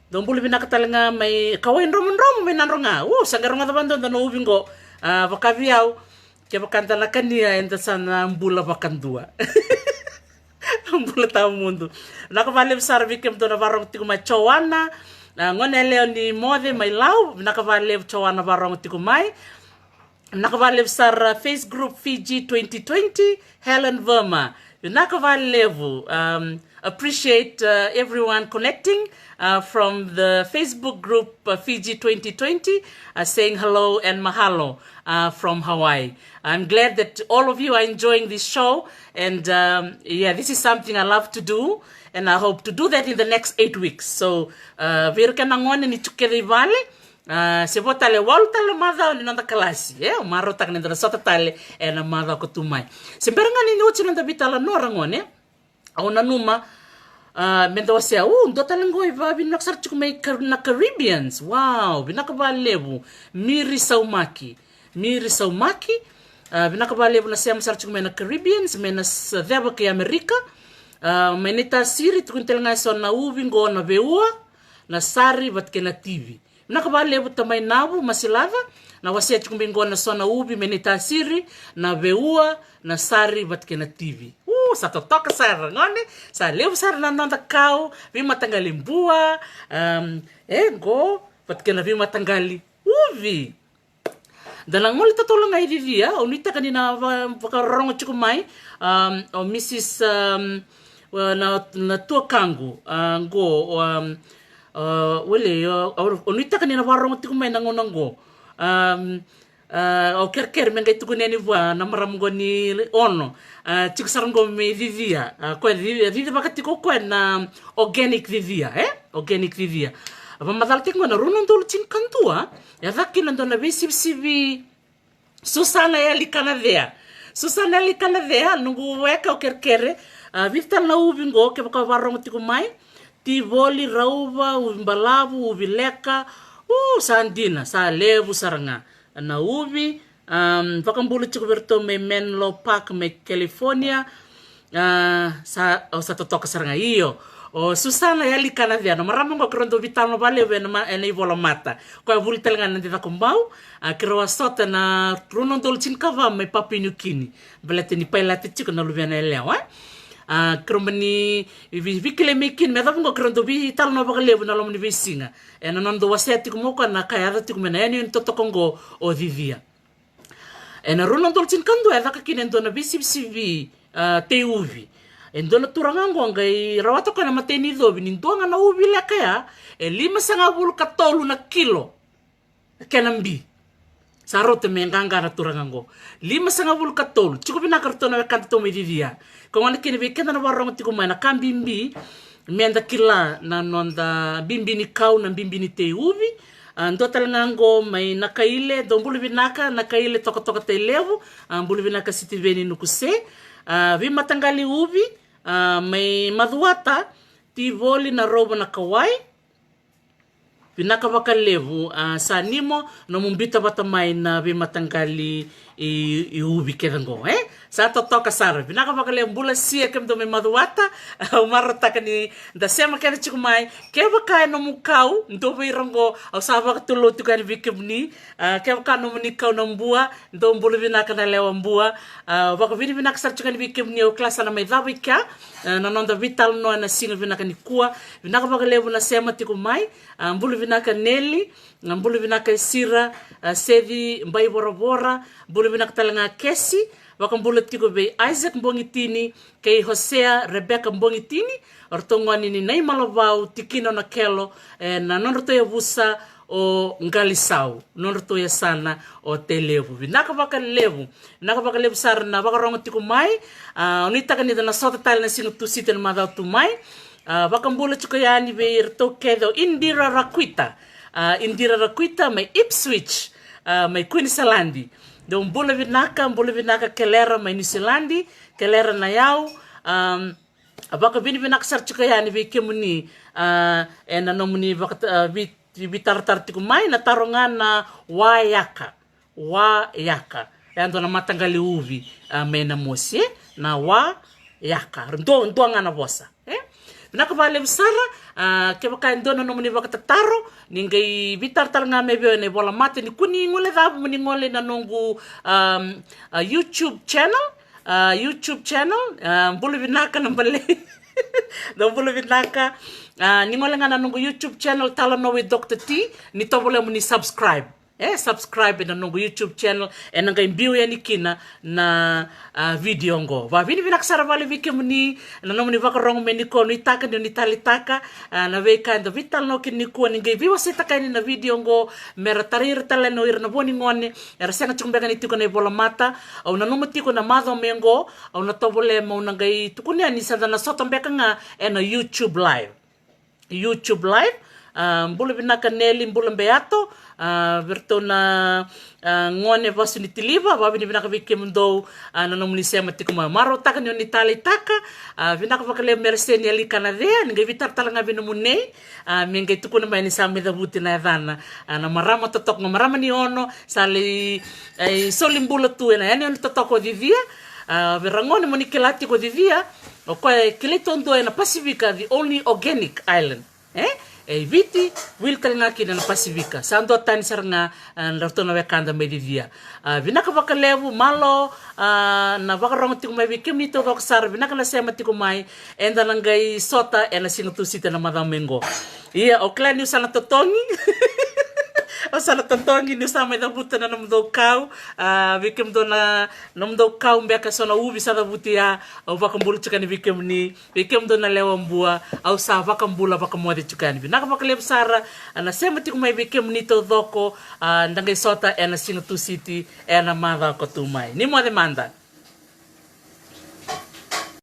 dou bula vinaka tale ga mai Kawai Dromodromo mai Nadroga. U, sa qai rogoca vakadua dua na uvi qo. A, vakavei au, kevaka da na kania, eda sa na bula vakadua. Bula tawamudu. Vinaka vakalevu sara vei kemudou na varogo tiko mai. Joana, a, gone yalewa ni Moce mai Lau. Vinaka vakalevu Joana varogo tiko mai. Vinaka vakalevu sara, uh, Face Group Fiji twenty twenty, Helen Verma. Vinaka vakalevu. Um, appreciate, uh, everyone connecting, uh, from the Facebook group, uh, Fiji twenty twenty, uh, saying hello and mahalo, uh, from Hawaii. I'm glad that all of you are enjoying this show, and, um, yeah, this is something I love to do, and I hope to do that in the next eight weeks. So, uh, vei ira kece na gone ni tu kece i vale, a, se vo tale walu tale na macawa ni noda kalasi, e, au marautaka ni da na sota tale ena macawa ka tu mai. Se bera ga ni oti na noda veitalanoa, ragone, au nanuma, a, me da wasea, u, dua tale qo e vakavinaka sara tiko mai Car-, na Caribbeans. Wow, vinaka vakalevu. Miri Saumaki. Miri Saumaki, a, vinaka vakalevu na sema sara tiko mai na Caribbeans, mai na s-, ceva kei Amerika. A, mai Naitasiri, tukuni tale ga e so na uvi qo na veua, na sari vata kei na tivi. Vinaka vakalevu tamai Navu Masilaca, na wasea tiko mai qo na so na uvi mai Naitasiri, na veua, na sari vata kei na tivi. U, sa totoka sara, gone, sa levu sara na noda kau, veimataqali bua, um, e qo, vata kei na veimataqali uvi. Da na gole totolo ga i Cicia, au nuitaka ni na va-, vakarorogo tiko mai, um, o Mrs, um, na, na tuakaqu, a, qo, um, a, wele, o, o, au nuitaka ni na vakarorogo tiko mai na gauna qo. Um, a, au kerekere me qai tukuni yani vua na marama qo ni Ono. A, tiko sara qo mai Cicia. A, koya Cicia, Cicia vaka tiko koya na organic Cicia, e? Organic Cicia. A, vakamacala tiko qo na rua na udolu tinikadua, e caka kina dua na veisivisivi Susana Yalikanacea. Susana Yalikanacea, noqu weka au kerekere, a, vica tale na uvi qo, kevaka o vakarorogo tiko mai. Tivoli, rauva, uvi balavu, uvi leka. U, sa dina, sa levu sara ga na uvi. Um, vakabula tiko vei iratou mai Menlo Park, mai California. A, sa, au sa totoka sara ga, io. O Susana Yalikanacea, na marama qo keirau dau veitalanoa vakalevu ena ma-, ena ivolamata. Koya vuli tale ga na Dei Cakobau, a, keirau a sota na rua na udolu tinikava mai Papua New Guinea. Baleta ni pailate tiko na luvena yalewa, e? A, keirau mani vei-, veikilai mai kina, me yacova qo keirau dau veitalanoa vakalevu ena loma ni veisiga. Ena nona dau wasea tiko mai o koya na ka e yaco tiko mai na yanuyanu totoka qo o Cicia. Ena rua na udolu tinikadua e caka kina e dua na veisivisivi, a, tei uvi. E dua na turaga qo qai rawata koya na imatai ni icovi ni dua ga na uvi leka ya, e limasagavulu ka tolu na kilo na kena bi. Sa rauta me qaqa na turaga qo. Limasagavulu ka tolu. Tiko vinaka ratou na wekadatou mai Cicia. Ka gona kina vei keda na vakarorogo tiko mai na ka bibi, me da kila na noda bibi ni kau, na bibi ni tei uvi. A, dua tale ga qo mai Nakaile, dou bula vinaka Nakaile, Tokatoka, Tailevu. A, bula vinaka Sitiveni Nukuse. A, veimataqali uvi, a, mai Macuata, Tivoli, na Rova, na Kauai. Vinaka vakalevu, a, Sanimo, nomu biuta vata mai na veimataqali i, i uvi kece qo, e? Sa totoka sara. Vinaka vakalevu, bula sia kemudou mai Macuata. Au marautaka ni da sema kece tiko mai. Kevaka e nomu kau, dua vei ira qo, au sa vakatulou tiko yani vei kemuni. A, kevaka nomuni kau na Bua, dou bula vinaka na lewa Bua. A, vakavinavinaka sara tiko yani vei kemuni, au kila sa na mai cava i kea, a, na noda veitalanoa ena siga vinaka nikua. Vinaka vakalevu na sema tiko mai. A, bula vinaka Neli, a, bula vinaka Isira, a, Seci Baivoravora, bula vinaka tale ga Kesi, vakabula tiko vei Isaac Bogitini kei Hosea Rebecca Bogitini, o ratou gone ni Naimalavau, tikina o Nakelo, ena nodratou yavusa o Qalisau, nodratou yasana o Tailevu. Vinaka vakalevu, vinaka vakalevu sara na vakarorogo tiko mai. A, au nuitaka ni da na sota tale na siga Tusiti ena macawa tu mai. A, vakabula tiko yani vei iratou kece o Indira Rakuita. A, Indira Rakuita mai Ipswich, a, mai Queensland. Dou bula vinaka, bula vinaka Kelera mai Niusiladi, Kelera na yau. Am, a, vakavinavinaka sara tiko yani vei kemuni, a, ena nomuni vaka-, a, vei-, veitaratara tiko mai, na taro ga na wayaka. Wayaka. E a dua na mataqali uvi, a, mai Namosi, e? Na wayaka. Dua, dua ga na vosa, e? Vinaka vakalevu sara, a, kevaka e dua na nomuni vakatataro, ni qai veitaratara ga mai vei au ena ivolamata, ni kua ni guilecava mo ni gole na noqu, um, a, YouTube channel, a, YouTube channel, a, bula vinaka na balei. Dou bula vinaka, a, ni gole ga na noqu YouTube channel, Talanoa with Doctor T, ni tovolea mo ni subscribe. E subscribe ena noqu YouTube channel, ena qai biu yani kina na, a, video oqo. Vakavinavinaka sara vakalevu vei kemuni na nomuni vakarogo me nikua, nuitaka ni oni taleitaka, a, na veika eda veitalanoa kina nikua. Ni qai veiwaseitaka yani na video oqo me ra tarai ira tale yani o ira na vo ni gone era sega tiko beka ni tiko ena ivolamata. Au nanuma tiko na macawa mai oqo au na tovolea meu na qai tukuna yani, sa da na sota beka ga ena YouTube live. YouTube live. A, bula vinaka Neli, bula Beato, a, vei iratou na, a, gone vasu ni tiliva, vakavinavinaka vei kemudou, a, na nomuni sema tiko mai. Marautaka ni oni taleitaka, a, vinaka vakalevu Mereseni Alikana Cea, ni qai veitaratara ga vei nomuni, a, me qai tukuna mai ni sa mai cavuti na yacana, a, na marama totoka, marama ni Ono, sa lai, e, soli bula tu ena yanuyanu totoka o Cicia. A, vei ira gone mo ni kila tiko o Cicia, o koya e kilai taudua ena Pasifika, the only organic island. E? E Viti, wili tale ga kina na Pasifika. Sa duatani sara ga, a, na ratou na wekada mai Cicia. A, vinaka vakalevu, malo, a, na vakarogo tiko mai vei kemuni taucoko sara, vinaka na sema tiko mai, eda na qai sota ena siga Tusiti ena macawa mai oqo. Ia, au kila niu sa na totogi. Au sa na totogi niu sa mai cavuta na nomudou kau, a, vei kemudou na nomudou kau beka eso na uvi sa cavuti ya, au vakabula tiko yani vei kemuni. Vei kemudou na lewa Bua, au sa vakabula vakamoce tiko yani. Vinaka vakalevu sara, a, na sema tiko mai vei kemuni taucoko, a, da qai sota ena siga Tusiti ena macawa ka tu mai. Ni moce mada.